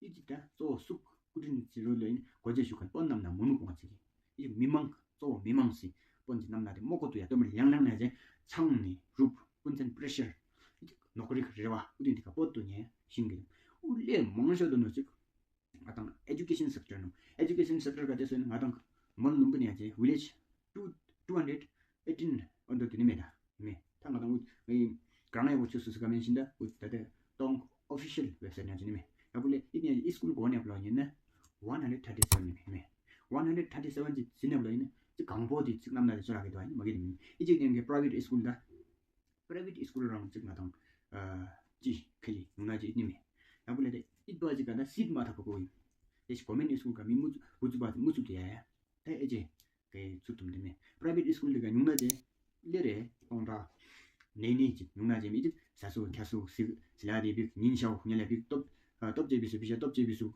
ཨི་ཅིག་ད་གཙོ་བོ་སུག་ཀུ་ཏི་ནི་ཅི་རུ་ལོ་ཡིན་གོ་ཅེ་ཞུ་ཁན་པོན་ནམ་ན་མོ་ནུ་གོང་ཅིག་གི་ཨི་ཅིག་མི་མང་གཙོ་བོ་མི་མང་སི་པོན་ཅིག་ནམ་ན་དེ་མོ་གོ་ཏུ་ཡ་ཏོ་མི་ལང་ལང་ན་ཅེ་ཆང་ནི་རུབ་ཀུན་ཚན་པྲེ་ཤར་ཨི་ཅིག་ནོག་རིག་རེ་བ་ཨུ་ཏུ་ནི་ཏི་ཀ་པོ་ཏུ་ཉེ་ཤིང་གི་ཨུ་ལེ་མང་ཤོ་དུ་ནུ་ཅིག་ང་དང་ཨེ་ཇུ་ཀེ་ཤན་སེག་ཊར་ནོ། ཨེ་ཇུ་ཀེ་ཤན་སེག་ཊར་ག་ཏེ་སོ་ཡིན་ང་དང་མོན་ལུམ་བུ་ནི་ཡ་ཅེ་ཝི་ལེཇ་ཊུ་ཊུ་ཧན་ཌེཌ་ཨེ་ཊིན་ཨོན་ཏོ་ཏི་ནི་མེ་ད་མེ། ད་ང་དང་ཨུ་ངའི་ག་རང་ཡ་བོ་ཆུ་སུ་སུ་ག་མེན་ཤིན་ད་ཨུ་ད་ཏེ་ཏོང་ཨོ་ཕི་ཤལ་ཝེབ་སའིཊ་ནི་ཡ་ཅེ་ནི་མེ། ཡ་བུ་ལེ་ཨི་ནི་ཡ་ཨི་སྐུལ་གོ་ནེ་བློ་ཡིན་ན་ཝན་ཧན་ཌེཌ་ཐར་ཊི་སེ་ཝན་ནི་མེ། ཝན་ཧན་ཌེཌ་ཐར་ཊི་སེ་ཝན་ཅི་ཅི་ནེ་བློ་ཡིན་ན་ཅི་གང་པོ་ཏི་ཅི་ནམ་ན་ཏི་ཅོ་ར་གི་དོ་ཨ་ནི་མ་གི་ཏི་མེ། ཨི་ཅིག་ནེ་གི་པྲའི་ཝེཊ་ཨི་སྐུལ་ད་པྲའི་ཝེཊ་ཨི་སྐུལ་རང་ཅིག་ང་དང་ཨ་ཅི་ཁེ་ལི་ནུ་ན་ཅི་ཨི་ནི་མེ། ཡ་བུ་ལེ་ཏེ་ཨི་བ་ཅིག་ག་ད་སིཊ་མ་ཐག་པ་གོ་ཡིན། ཏེ་ཤི་གོ་མེན་ཨི་སྐུལ་ག་མི་མུ་ཙུ་བུ་ཙུ་བ་མུ་ཙུ་ཏེ་ཡ་ཡ་ད་ཨེ་ཅེ་གི་ཚུ་ཏུམ་ཏེ་མེ། པྲའི་ཝེཊ་ཨི་སྐུལ་ཏེ་ག་ཉུང་ན་ཅེ་ལེ་རེ་ཏོང་ཏ་ནེ་ནེ་ཅིག་ཉུང་ན་ཅེ་མི་ཅིག་ས་སུ་ཁ་སུ་སི་སི་ལ་དེ་བིག་ཉིན་ཤའོ་ཉེ་ལེ་བིག་ཏོབ་ཨ་ཏོབ་ཅེ་བི་སུ་བི་ཤ་ཏོབ་ཅེ་བི་སུ་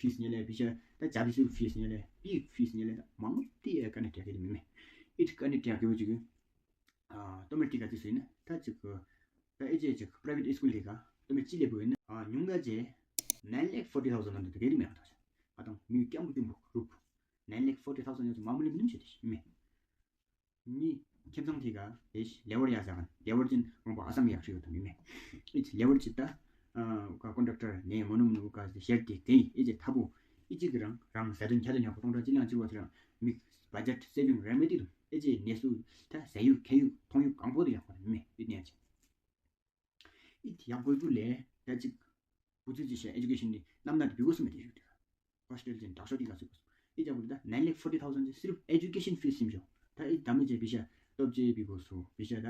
ཕིས་ཉེ་ལེ་བི་ཤ་ད་ཅ་བི་སུ་ཕིས་ཉེ་ལེ་བིག་ཕིས་ཉེ་ལེ་ད་མང་ཏེ་ཡ་ཀ་ནེ་ཏྲ་གི་མི་མེ། ཨི་ཀ་ནེ་ཏྲ་གི་བོ་ཅིག་ཨ་ཏོ་མེ་ཊི་ཀ་ཅི་སུ་ཡིན་ན་ད་ཅིག་ད་ཨེ་ཅེ་ཅིག་པྲའི་ཝེཊ་ཨི་སྐུལ་ཏེ་ག་ཏོ་མེ་ཅི་ལེ་བོ་ཡིན་ན་ཨ་ཉུང་ད་ཅེ་ནའིན་ལེག་ཕོར་ཊི་ཐའུ་ཟེན་ཨན་ཏོ་ཏེ་གེ་རི་མེ་ཨ་ཏོ་ཨ་ཏང་མི་ཀྱམ་ཀྱུམ་བུ་རུབ་ནའིན་ལེག་ཕོར་ཊི་ཐའུ་ཟེན་ཡོ་ཏོ་མ་མུ་ལི་མི་ནུམ་ཤེ་ཏེ་ཤི་མེ། མི་ཁྱིམ་ཚང་ཐི་ག་ལེ་ཤི་ལེ་ཝར་ཡ་ཟ་གན་ལེ་ཝར་ཅིན་རོང་པ་ཨ་སམ་ཡ་ཤི་ཡོ་ཏོ་མི་མེ། ཨི་ཅི་ལེ་ཝར་ཅི་ད་ཨ་ཀ་ཀོན་ཊྲེག་ཊར་ནེ་མོ་ནུམ་ནུ་ཀ་ཤེར་ཏེ་གེ་ཨི་ཅི་ཐ་བུ་ཨི་ཅི་གི་རང་རང་ཟ་དོན་ཁྱ་དོན་ཡ་ཀོ་ཏོང་ཏྲ་ཅི་ལང་ཅི་བ་ཏི་རང་མི་བ་ཇེཊ་སེ་བིང་ར་མེ་ཏི་དུ་ཨི་ཅི་ནེ་སུ་ད་ཟ་ཡུ་ཁེ་ཡུ་ཐོང་ཡུ་གང་པོ་ཏེ་ཡ་ཀོ་མི་མེ་ཨི་ནེ་ཨ་ཅི། ཨི་ཐི་ཡ་གོ་གུ་ལེ་ད་ཅིག་བུ་ཚུ་ཅི་ཤ་ཨེ་ཇུ་ཀེ་ཤན་ནི་ནམ་ན་ཏི་བི་གོ་སུ་མེ་ཏེ་ཞུ་ཏེ་ཧོས་ཊེལ་ཅན་དྲག་ཤོས་ཏི་ག་སུ་གོ་སུ་ཨི་ཅག་བུ་ད་ནའིན་ལེག་ཕོར་ཊི་ཐའུ་ཟེན་ཅི་སི་རིབ་ཨེ་ཇུ་ཀེ་ཤན་ཕིས་ཤིམ་ཞོ། ད་ཨི་ད་མི་ཅེ་བི་ཤ་ཏོབ་ཅེ་བི་གོ་སུ་བི་ཤ་ད་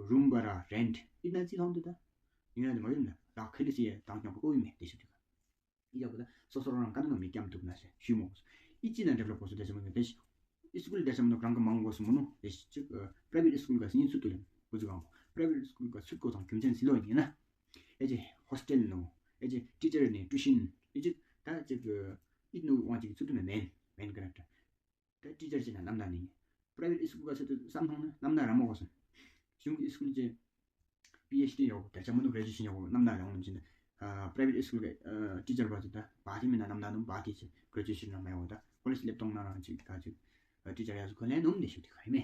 རུམ་བ་ར་རེནཊ་ཨི་ན་ཅི་ཐོང་ཏེ་ད་ཡུ་ན་ཏི་མ་ཡུ་ན་ད་ཁེ་ལི་སི་ཡ་ད་ཉོ་གོ་གོ་ཡུ་མེ་ཏེ་ཞུ་ཏེ་ག། ཨི་ཡ་བུ་ད་སོ་སོ་རང་ཀ་ན་ནོ་མི་ཀྱམ་ཐུབ་ན་ཤེ་ཤུ་མོ་གོ་སུ། ཨི་ཅི་ན་ཌེ་བེ་ལོབ་གོ་སུ་ཏེ་ཤེ་མོ་ནི་ཏེ་ཤེ་ཨི་སྐུལ་ཏེ་ཤེ་མོ་ནོ་རང་ཀ་མང་གོ་སུ་མོ་ནོ་ཏེ་ཤེ་ཅིག་པྲའི་ཝེཊ་ཨི་སྐུལ་ག་སི་ཉིན་སུ་ཏུ་ལེ་བུ་ཅིག་གང་པྲའི་ཝེཊ་ཨི་སྐུལ་ག་སུ་གོ་ཚང་ཀྱུམ་ཅན་སི་ལོ་ཡིན་ན་ཨེ་ཅེ་ཧོས་ཊེལ་ནོ་ཨེ་ཅེ་ཊི་ཅར་ནི་ཊུ་ཤན་ཨེ་ཅེ་ད་ཅིག་ཨི་ནོ་ཝང་ཅིག་སུ་ཏུ་མེ་མེན་མེན་ཀ་ན་ད། ད་ཊི་ཅར་ཅིག་ན་ནམ་ན་ནི། པྲའི་ཝེཊ་ཨི་སྐུལ་ག་སི་ཏུ་སམ་ཐོང་ན་ནམ་ན་ར་མོ་གོ་སོན། གཞུང་གི་ཨི་སྐུལ་ཅིག་པི་ཨེཆ་ཌི་ཡོ་གོ་ད་ཆ་མོ་ནུ་གྲེ་ཇུ་ཨེ་ཤན་ཡོ་གོ་ནམ་ན་ར་ཡོང་ནམ་ཅིག་ན། པྲའི་ཝེཊ་ཨི་སྐུལ་ག་ཊི་ཅར་བ་ཅིག་ད་བ་ཏི་མི་ན་ནམ་ན་ནུ་བ་ཏི་ཅིག་གྲེ་ཇུ་ཨེ་ཤན་ན་མ་ཡོ་གོ་ད་ཀོ་ལེཇ་ལེབ་ཐོང་ན་རང་ཅིག་ད་ཅིག་ཊི་ཅར་ཡ་ཟུ་ཁོ་ལེ་ནོམ་ཏེ་ཤུ་ཏི་ཁ་ཡི་མེ།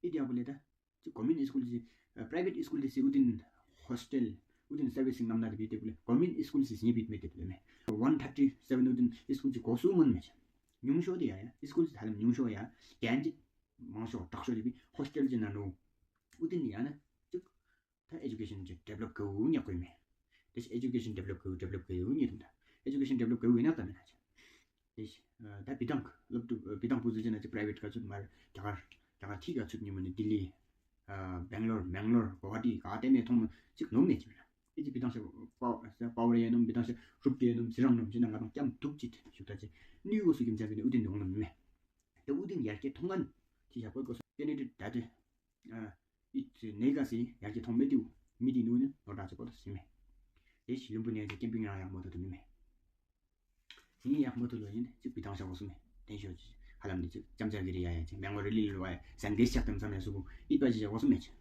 ཨི་ཏི་ཡ་བུ་ལེ་ད། ཅིག་གོ་མེན་ཨི་སྐུལ་ཅིག་པྲའི་ཝེཊ་ཨི་སྐུལ་ཅིག་སི་ཨུ་ཏིན་ཧོས་ཊེལ་ཨུ་ཏིན་སར་བི་སིང་ནམ་ན་ཏི་བི་ཏེ་བུ་ལེ་གོ་མེན་ཨི་སྐུལ་ཅིག་སི་ཉེ་བིད་མེ་ཏེ་བུ་ལེ་མེ། ཝན་ཐར་ཊི་སེ་ཝེན་ཨུ་ཏིན་ཨི་སྐུལ་ཅིག་གོ་སུ་མོན་མེ་ཆ། ཉུང་ཤོས་ཏེ་ཡ་ཡ་ཨི་སྐུལ་ཅིག་ཐ་ལམ་ཉུང་ཤོས་ཡ་གན་ཅིག་མང་ཤོས་དྲག་ཤོས་ཏེ་བི་ཧོས་ཊེལ་ཅིག་ན་ནོ་ཨུ་ཏིན་ཡ་ན་ཅིག་ད་ཨེ་ཇུ་ཀེ་ཤན་ཅིག་ཌེ་བེ་ལོབ་གོ་ཉག་གོ་མེ། ཏེ་ཨེ་ཇུ་ཀེ་ཤན་ཌེ་བེ་ལོབ་གོ་ཌེ་བེ་ལོབ་གོ་ཉེ་དུན་ད་ཨེ་ཇུ་ཀེ་ཤན་ཌེ་བེ་ལོབ་གོ་ཉག་ད་མེ་ན་ཅིག། ཏེ་ད་བི་དང་ལོབ་ཏུ་བི་དང་པུ་ཟུ་ཅི་ན་ཅིག་པྲའི་ཝེཊ་ག་ཅུ་མར་ག་གར་ རྒྱ་གར་ཐིག་ག་ཚུད་ནི་མོ་ནི་ལྡི་ལི། ཨ། བེང་ལོར། མེང་ལོར། གོ་ཧ་ཊི། ག་ཏེ་མེ་ཐོང་མོ་ཅིག་ནོམ་མེད་ཅིག་མེད་ན། ཨི་ཅིག་བི་ཏང་ཤ་པའོ་པའོ་རེ་ནོམ། བི་ཏང་ཤ་རུབ་ཏེ་ནོམ། ཟི་རང་ནོམ་ཅིག་ན་ང་དང་ཀྱམ་དུག་ཅིག་ཞུགས་ད་ཅིག་ནུས་གོ་སུ་གིམ་ཅ་བི་ནི་ཨུ་ཏིན་ནོང་ནོམ་མེ། ཏེ་ཨུ་ཏིན་ཡར་སྐྱེ་ཐོང་ངན་ཅི་ཞག་པོ་གོ་སུ་ཀེ་ནི་ཌི་ཡེཊ་ད་ཏེ། ཨ། ཨི་ཅིག་ནེ་ག་སི་ཡར་སྐྱེ་ཐོང་མེད་དུ་མི་དི་ནུ་ནི་ནོར་ད་ཅིག་པོ་ཏོ་སི་མེ། ཡེ་ཤི་ལུམ་བུ་ནེ་ཅིག་ཀེམ་པིང་རང་ཡག་མོ་ཏོ་ཏོ་མི་མེ། ཨི་ནི་ཡག་མོ་ཏོ་ལོ་ཨིན་ཅིག་བི་ཏང་ཤ་གོ་སུ་མེ། ཏེན་ཤོ་ཅིག་ཧ་ལམ་ནི་ཅིག་ཅམ་ཅ་གི་རི་ཡ་ཡ་ཅིག་མེང་ལོ་རི་ལི་ལི་ལོ་ཡ་ཟན་གེ་ཤག་ཏེམ་ས་མེ་སུ་གུ་ཨི་པ་ཅིག་ཡ་གོ་སུ་མེ་ཅིག།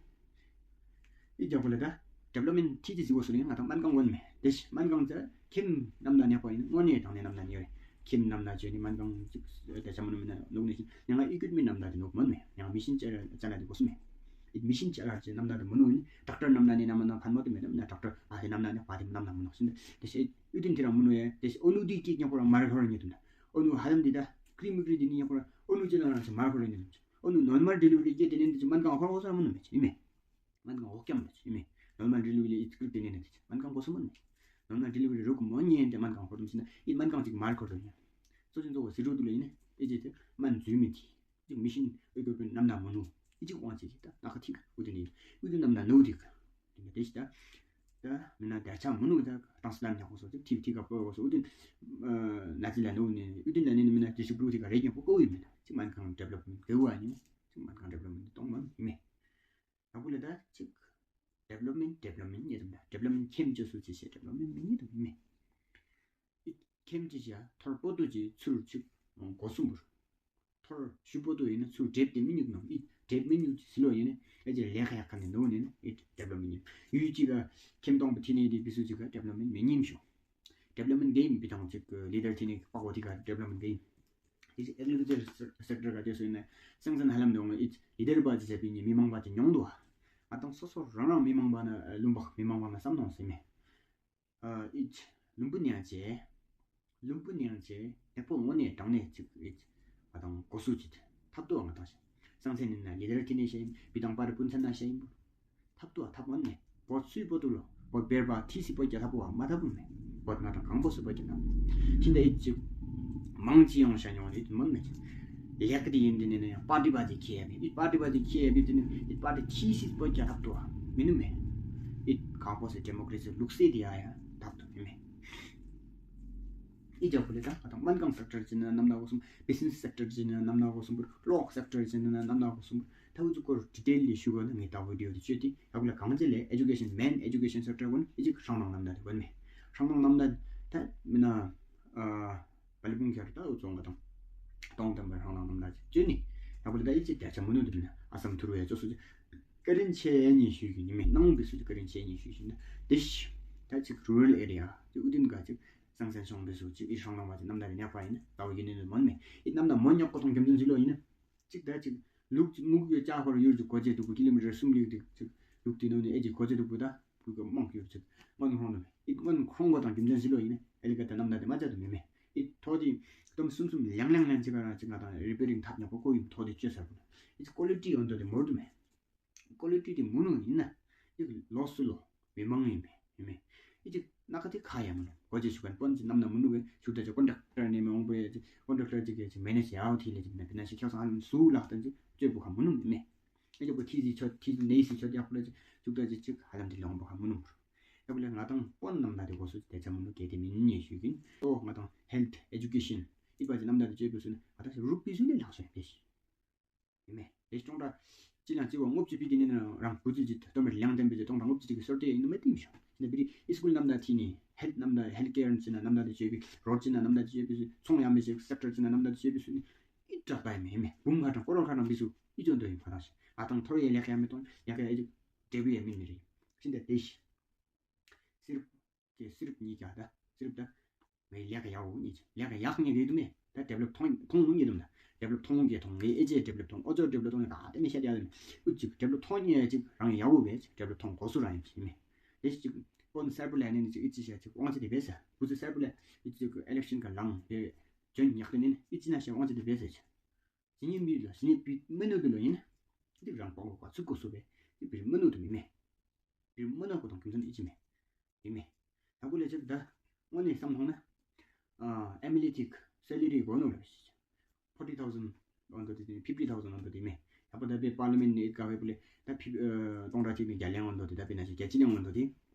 ཨི་ཇ་པོ་ལེ་ད་ཌི་ཝེ་ལོབ་མེནཊ་ཐི་ཅིག་སི་གོ་སུ་ནི་ང་དང་སྨན་ཁང་གོན་མེ། ཏེ་ཤི་སྨན་ཁང་ཅིག་ཁེམ་ནམ་ན་ཉག་པ་ཨིན་ནོ་ནི་དྲང་ནེ་ནམ་ན་ཉོ་རེ། ཁེམ་ནམ་ན་ཅོ་ནི་སྨན་ཁང་ཅིག་ཏེ་ཆ་མོ་ནི་མི་ན་ལུག་ནི་ཤི་ཉ་ང་ཨི་ཀུ་མི་ནམ་ན་ཏེ་ནོག་མོན་མེ། ཉ་ང་མི་ཤིན་ཅ་ཅ་ན་ཏེ་གོ་སུ་མེ། ཨི་མི་ཤིན་ཅ་ལ་ཅིག་ནམ་ན་ཏེ་མོ་ནོ་ཨིན། ཌོག་ཊར་ནམ་ན་ནི་ནམ་ན་ཕན་མོ་ཏེ་མེ་ནམ་ན་ཌོག་ཊར་ཨ་ཧེ་ནམ་ན་ནི་པ་ཏེ་ནམ་ན་མོ་ནོ་ཤིན་ཏེ་ཤི་ཨུ་ཏིན་ཐི་རང་མོ་ནོ་ཡ། ཏེ་ཤི་ཨོ་ནུ་ཏི་ཀི་ཉག་པོ་རང་མར་ཁོ་རང་ཉེ་ཏུ་ན་ཨོ་ནུ་ཧ་ལམ་ཏི་ད་ཀྲི་མི་ཀྲི་ཏི་ནི་ཉག་པོ་རང་ཨོ་ནུ་ཅི་ལ་རང་ཅིག་མར་ཁོ་རང་ཉེ་ཏུ་ན། ཨོ་ནུ་ནོར་མལ་ཌི་ལི་ཝ་རི་ཀེ་ཏེ་ནེ་ཏེ་ཅིག་སྨན་ཁང་ཁོ་རང་ཁོ་ས་མོ་ནོ་མེ་ཅིག་ཨི་མེ། སྨན་ཁང་ཨོ་ཀྱམ་མེ་ཅིག་ཨི་མེ། ནོར་མལ་ཌི་ལི་ཝ་རི་ཨི་ཅིག་ཀྲི་ཏེ་ནེ་ཏེ་ཅིག་སྨན་ཁང་གོ་སོ་མོ་ནོ་མེ། ནོར་མལ་ཌི་ལི་ཝ་རི་རོག་མོ་ཉེ་ཏེ་སྨན་ཁང་ཁོ་རང་ཅིག་ན་ཨི་སྨན་ཁང་ཅིག་མར་ཁོ་རང་ཉེ་སོ་ཅིག་ཛོ་ཟི་རོ་ཏུ་ལོ་ཨི་ནེ་ཨི་ཅིག་ཏེ་སྨན་ཛུ་མི་ཏི་ཅིག་མི་ཤིན་ཨི་ཀོ་ཀོ་ནམ་ན་མོ་ནོ་ཨི་ཅིག་ཝང་ཅིག་ཏ་ན་ཁ་ཐིག་ཨུ་ཏི་ནི་ཨུ་ཏི་ནམ་ན་ནོ་ཏི་ཀ་ཏེ་ཤི་ཏ་ཏ་མི་ན་ཏ་ཆ་མོ་ནོ་ཏ་ཏང་སི་ལན་ཉག་གོ་སོ་ཅིག་ཐིག་ཐིག་ག་པོ་གོ་སོ་ཨུ་ཏི་ན་ཅི་ལ་ནོ་ནི་ཨུ་ཏི་ལ་ནི་མི་ན་ཏེ་ཤུ་པྲུ་ཏི་ཀ་རེ་ཉག་པོ་ཀོ་ཨི་མི་ན་ཅིག་སྨན་ཁང་ཌི་ཝེ་ལོབ་མེནཊ་གེ་ཝ་ནི་ཅིག་སྨན་ཁང་ཌི་ཝེ་ལོབ་མེནཊ་ཏོང་མ་ནི་མེ། ད་གུ་ལེ་ད་ཅིག་ཌི་ཝེ་ལོབ་མེནཊ་ཌི་ཝེ་ལོབ་མེནཊ་ཉེ་དུ་མེ། ཌི་ཝེ་ལོབ་མེནཊ་ཁེམ་ཅོ་སུ་ཅིག་ཤེ་ཌི་ཝེ་ལོབ་མེནཊ་མི་ཉེ་དུ་མེ། ཨི་ཁེམ་ཅིག་ཤ་ཐོར་པོ་ཏོ་ཅིག་ཚུར་ཅིག་གོ་སུ་འབུར། ཐོར་ཞུ་པོ་ཏོ་ཨིན་ན་ཚུར་ཌེབ་ཏེ་མི་ཉུག་ནོ། ཨི་ཌེབ་མི་ཉུག་ཅིག་སི་ལོ་ཨིན་ན་ཨེ་ཅིག་ལེགས་ཡག་ཁ་ནེ་ནོ་ནི་ཨི་ཌི་ཝེ་ལོབ་མེནཊ་ཉེ། ཡུ་ཅིག་ག་ཁེམ་ཏོང་པ་ཐི་ནེ་ཏེ་བི་སུ་ཅིག་ག་ཌི་ཝེ་ལོབ་མེནཊ་མི་ཉེ་མི་ཤོ། ཌི་ཝེ་ལོབ་མེནཊ་གེམ་བི་ཏང་ཅིག་ལི་ཌར་ཐི་ནེ་པ་གོ་ཐི་ཀ་ཌི་ཝེ་ལོབ་མེནཊ་གེམ། ཨི་ཅིག་ཨེག་རི་ཀལ་ཅར་སེཀ་ཊར་ག་ཏེ་སོ་ཨིན་ན་སང་སང་ཧ་ལམ་དོང་ཨི་ཅིག་ལི་ཌར་པ་ཅིག་ཟེར་བི་ཉེ་མི་མང་པ་ཅིག་ཉོང་དུ་ཨ། ཨ་ཏང་སོ་སོ་རང་རང་མི་མང་པ་ན་ལུམ་བག་མི་མང་པ་ན་སམ་ནོང་སེ་མེ། ཨ་ཨི་ཅིག་ལུམ་བུ་ནེ་ཡང་ཅེ། ལུམ་བུ་ནེ་ཡང་ཅེ་ནེ་པོ་ངོ་ནེ་དྲང་ནེ་ཅིག་ཨི་ཅིག་ཨ་ཏང་གོ་སུ་ཅིག་ཐབས་ཏོ་ང་ཏང་ཤེ། སང་སང་ནི་ན་ལི་ཌར་ཐི་ནེ་ཤེ་ཨིན་བི་ཏང་པ་རི་པུན་ཚན་ན་ཤེ་ཨིན་བོ། ཐབས་ཏོ་ཐབས་མོན་ནེ། བོད་སུའི་བོད་དུ་ལོ། བོད་བེར་བ་ཐི་སི་བོད་རྒྱལ་ལྷབ་བོ་མ་ཐབས་མོན་ནེ། བོད་ང་དང་གང་བོ་སུ་བོད་རྒྱལ་ལྷབ། ཤིན་ཏེ་ཨི་ཅིག་མང་ཅི་ཡོང་ཤ་ཡོང་ཨི་མོན་ནེ། ལེགས་ཏེ་ཡིན་ཏེ་ནེ་ནེ་པར་ཊི་བ་ཅིག་ཁེ་ཡ་བི་ཨི་པར་ཊི་བ་ཅིག་ཁེ་ཡ་བི་ཏེ་ནེ་ཨི་པར་ཊི་ཐི་སི་བོད་རྒྱལ་ལྷབ་ཏོ་མི་ནུ་མེ། ཨི་གང་བོ་སུ་ཌི་མོ་ཀྲེ་སི་ལུགས་སྲོལ་དེ་ཡ་ཡ་ཐབས་ཏོ་མི་མེ། ཨི་ཇ་ཕུ་ལེ་ད་ང་དང་སྨན་ཁང་སེཀ་ཊར་ཅིག་ན་ནམ་ན་གོ་སུམ། བི་ཛི་ནེས་སེཀ་ཊར་ཅིག་ན་ནམ་ན་གོ་སུམ། ལོ་སེཀ་ཊར་ཅིག་ན་ནམ་ན་གོ་སུམ། ད་འུ་ཚོ་ཀོ་ཌི་ཊེལ་ལི་ཞུ་གོ་ན་ངས་ད་བི་ཌི་ཡོ་དེ་ཅོས་ཏེ་ཡ་གུ་ལ་གང་ཅི་ལེ་ཨེ་ཇུ་ཀེ་ཤན་མེན་ཨེ་ཇུ་ཀེ་ཤན་སེཀ་ཊར་གོ་ན་ཨི་ཅིག་ཧྲང་ནང་ནམ་ད་དེ་གོ་ནི་མེ། ཧྲང་ནང་ནམ་ད་ད་མི་ན་ཨ་བ་ལི་བུང་ཁྱེར་ད་འུ་ཚོ་ང་དང་སྟོང་ཐམ་པ་ཧྲང་ནང་ནམ་ད་ཅོས་ནི་ཡ་གུ་ལ་ད་ཨི་ཅིག་ད་ཆ་མུ་ནུ་དེ་མི་ན་ཨ་སམ་ཐུ་རུ་ཡ་ཅོ་སུ་ཅིག་ཀ་རིན་ཆེ་ཉེ་ཞུ་གི་ནི་མེ། ནང་བི་སུ་ཅིག་ཀ་རིན་ཆེ་ཉེ་ཞུ་གི་ན་དེ་ཤི་ད་ཅིག་རུ་རལ་ཨེ་རི་ཡ་ཅིག་འུ་དིན་ག་ཅིག་སང་སང་ཤོང་བི་སུ་ཅིག་ཨི་ཧྲང་ལང་བ་ཅིག་ནམ་ད་རེ་ཉག་པ་ཨིན་ན་ད་འུ་གི་ནི་ནི་མོན་མེ། ཨི་ནམ་ད་མོན་ཉག་གོ་ཐོང་གི་མཛོན་ཅི་ལོ་ཨིན་ན། ཅིག་ད་ཅིག་ལུག་ཅིག་མུག་ཡོ་ཅ་ཧོར་ཡུར་ཅིག་གོ་ཅེ་དུག་པོ་ཀི་ལོ་མི་ཊར་སུམ་ལིག་ཏེ་ཅིག་ལུག་ཏེ་ནོ་ནི་ཨེ་ཅིག་གོ་ཅེ་དུག་པོ་ད་བུ་ག་མང་ཡུར་ཅིག་མོན་ཁོང་ནོ་མེ། ཨི་མོན་ཁོང་གོ་ཐང་གི་མཛོན་ཅི་ལོ་ཨིན་ན་ཨེ་ལི་ཀ་ད་ནམ་ད་དེ་མ་ཅ་དུ་མེ་མེ། ཨི་ཐོ་དེ་ཏོམ་སུམ་སུམ་ལང་ལང་ལང་ཅིག་ག་ར་ཅིག་ང་དང་རི་པེ་རིང་ཐབ་ཉག་པོ་ཀོ་ཡིན་ཐོ་དེ་ཅོས་ས་བུ་ན་ཨི་ཅིག་ཀོ་ལི་ཊི་ཡོན་ཏོ་དེ་མོར་དུ་མེ། ཀོ་ལི་ཊི་དེ་མུ་ནུ་ཨིན་ན། ཡིག་ལོ་སུ་ལོ། མི་མང་ཨིན་པས། ཨིན་མས། ཨི་ཅིག་ན་ཁ་ཏེ་ཁ་ཡ་མུ་ནུ། གོ་ཅེ་ཞུ་ཁན་པོན་ཅིག་ནམ་ན་མུ་ནུ་གི་ཞུ་ད་ཅིག་ཀོན་ཊྲེག་ཊར་ནེ་མི་འོང་པོ་ཡ་ཅིག་ཀོན་ཊྲེག་ཊར་ཅིག་གི་ཅིག་མེ་ནེ་ཇི་ཡ་ཨོ་ཐི་ལེ་ཅིག་ན་པི་ན་ཤི་ཁྱོ་སང་ཧ་ལམ་སུ་ལག་ཏན་ཅིག་ཅོ་བུ་ཁ་མུ་ནུ་མི་མེ། ཨི་ཅིག་པོ་ཐི་ཟི་ཆོ་ཐི་ཟི་ནེ་ཟི་ཆོ་ཡག་པོ་ལ་ཅིག་ཞུ་ད་ཅིག་ཅིག་ཧ་ལམ་ཏེ་ལོང་པོ་ཁ་མུ་ནུ་མུ་རུ། ཡ་པོ་ལ་ང་དང་པོན་ནམ་ད་ཏེ་གོ་སུ་ཏེ་ཆ་མུ་ནུ་གེ་ཏེ་མི་ཉེ་ཞུ་གིན། ཨོ་ང་དང་ཧེལཐ་ཨེ་ཇུ་ཀེ་ཤན་ཨི་པ་ཅིག་ནམ་ད་ཏེ་ཅོ་བུ་སུ་ན་ང་དང་རུ་པི་སུ་ལེ་ལག་སོ་ཡ་ཕེ་ཤི། ཨིན་མས། ཡེ་ཅོང་ཏ་ཅི་ལང་ཅི་བ་ངོབ་ཅི་པི་ཀི་ནི་ན་རང་བུ་ཙི་ཅི་ཏོ་མེར་ལང་ཏེམ་པེ་ཅི་ཏོང་ཏ་ངོབ་ཅི་ཅི་གི་སོར་ཏེ་ཨིན་ནོ་མེ་ཏིམ་ཤོ། ན་བི་རི་ཨི་སྐུལ་ནམ་ད་ཐི་ནི་ཧེལཐ་ནམ་ད་ཧེལཐ་ཀེར་ཅི་ན་ནམ་ད་ཏེ་ཅོ་བི་རོཌ་ཅི་ན་ནམ་ད་ཏེ་ཅོ་བི་སུ་ཚོང་ཡ་མེ་ཅི་སེཀ་ཊར་ཅི་ན་ནམ་ད་ཏེ་ཅོ་བི་སུ་ནི་ཨི་ཏྲ་པ་ཡ་མེ་ཨིན་མས། བུམ་ཁ་ཏང་ཀོ་རོ་ཁ་ཏང་བི་སུ་ཨི་ཅོན་ཏོ་ཨིན་ཁ་ཏང་ཤི་ཨ་ཏང་ཐོ་རེ་ཡ་ལེ་ཁ་ཡ་མེ་ཏོང་ཡ་ཁ་ཡ་ཨི་ཅོ་ཏེ་བི་ཡ་མེ་ནི་རི་ཤིན་ཏ་ཏེ་ཤི། སིར་ཀེ་སིརབ་ཉི་ཀ་ད་སིརབ་ད་ངའི་ལས་ཀ་ཡག་འོ་ཉི་ཅི་ལས་ཀ་ཡག་ཉི་རེད་དུ་མེད། ད་ཌེ་ཝེ་ལོབ་ཐོང་ཐོང་ཉི་དུ་མེད། ཌེ་ཝེ་ལོབ་ཐོང་གི་ཐོང་ངའི་ཨེ་ཅེ་ཌེ་ཝེ་ལོབ་ཐོང་ཨོ་ཅོ་ཌེ་ཝེ་ལོབ་ཐོང་ངའི་ད་དེ་མི་ཤ་རྒྱ་དུ་མེད། ཨུ་ཅིག་ཌེ་ཝེ་ལོབ་ཐོང་ཉི་ཅིག་རང་ཡག་འོ་བས་ཅིག་ཌེ་ཝེ་ལོབ་ཐོང་གོ་སུ་རང་ཡིན་ཅིག་མེད། དེ་ཅིག་པོན་སར་པུ་ལ་ནི་ཅིག་ཨི་ཅི་ཤ་ཅིག་དབང་ཅི་དེ་བས་ས་བུ་ཅིག་སར་པུ་ལ་ཨི་ཅིག་ཨེ་ལེག་ཤན་ག་ལང་དེ་ཇོན་ཉག་དེ་ནི་ཨི་ཅི་ན་ཤ་དབང་ཅི་དེ་བས་ས་ཅིག་ཇི་ནི་མི་ལ་ཇི་ནི་བི་མི་ནོ་གི་ལོ་ཡིན་ན། འདི་རང་པང་གོ་ག་ཚུགས་གོ་སོ་བས། འདི་བི་མི་ནོ་དུ་མི་མེ། བི་མི་ནོ་གོ་དང་ཁྱིམ་ཚང་ཨི་ཅི་མེ། བི་མེ། ད་གུ་ལེ་ཅིག་ད་དངོས་གནས་བསམ་ཐོང་ན། ཨ་ཨེ་མི་ལི་ཐིག་སེ་ལི་རི་གོ་ནོ་ལ་ཕོར་ཊི་ཐའུ་ཟན་འོན་ཏོ་དེ་ཕིཕ་ཊི་ཐའུ་ཟན་འོན་ཏོ་དེ་མེ། ཡ་པ་ད་པེ་པར་ལི་མེནཊ་ནི་ཨིད་ཀ་བེ་པུ་ལེ་ད་ཕི་ཨ་སྟོང་ཕྲག་གཅིག་ནི་གྱ་ལེན་འོང་དོ་ཏེ་ད་པེ་ན་ཅིག་གྱ་ཅི་ལེན་འོང་དོ་ཏེ།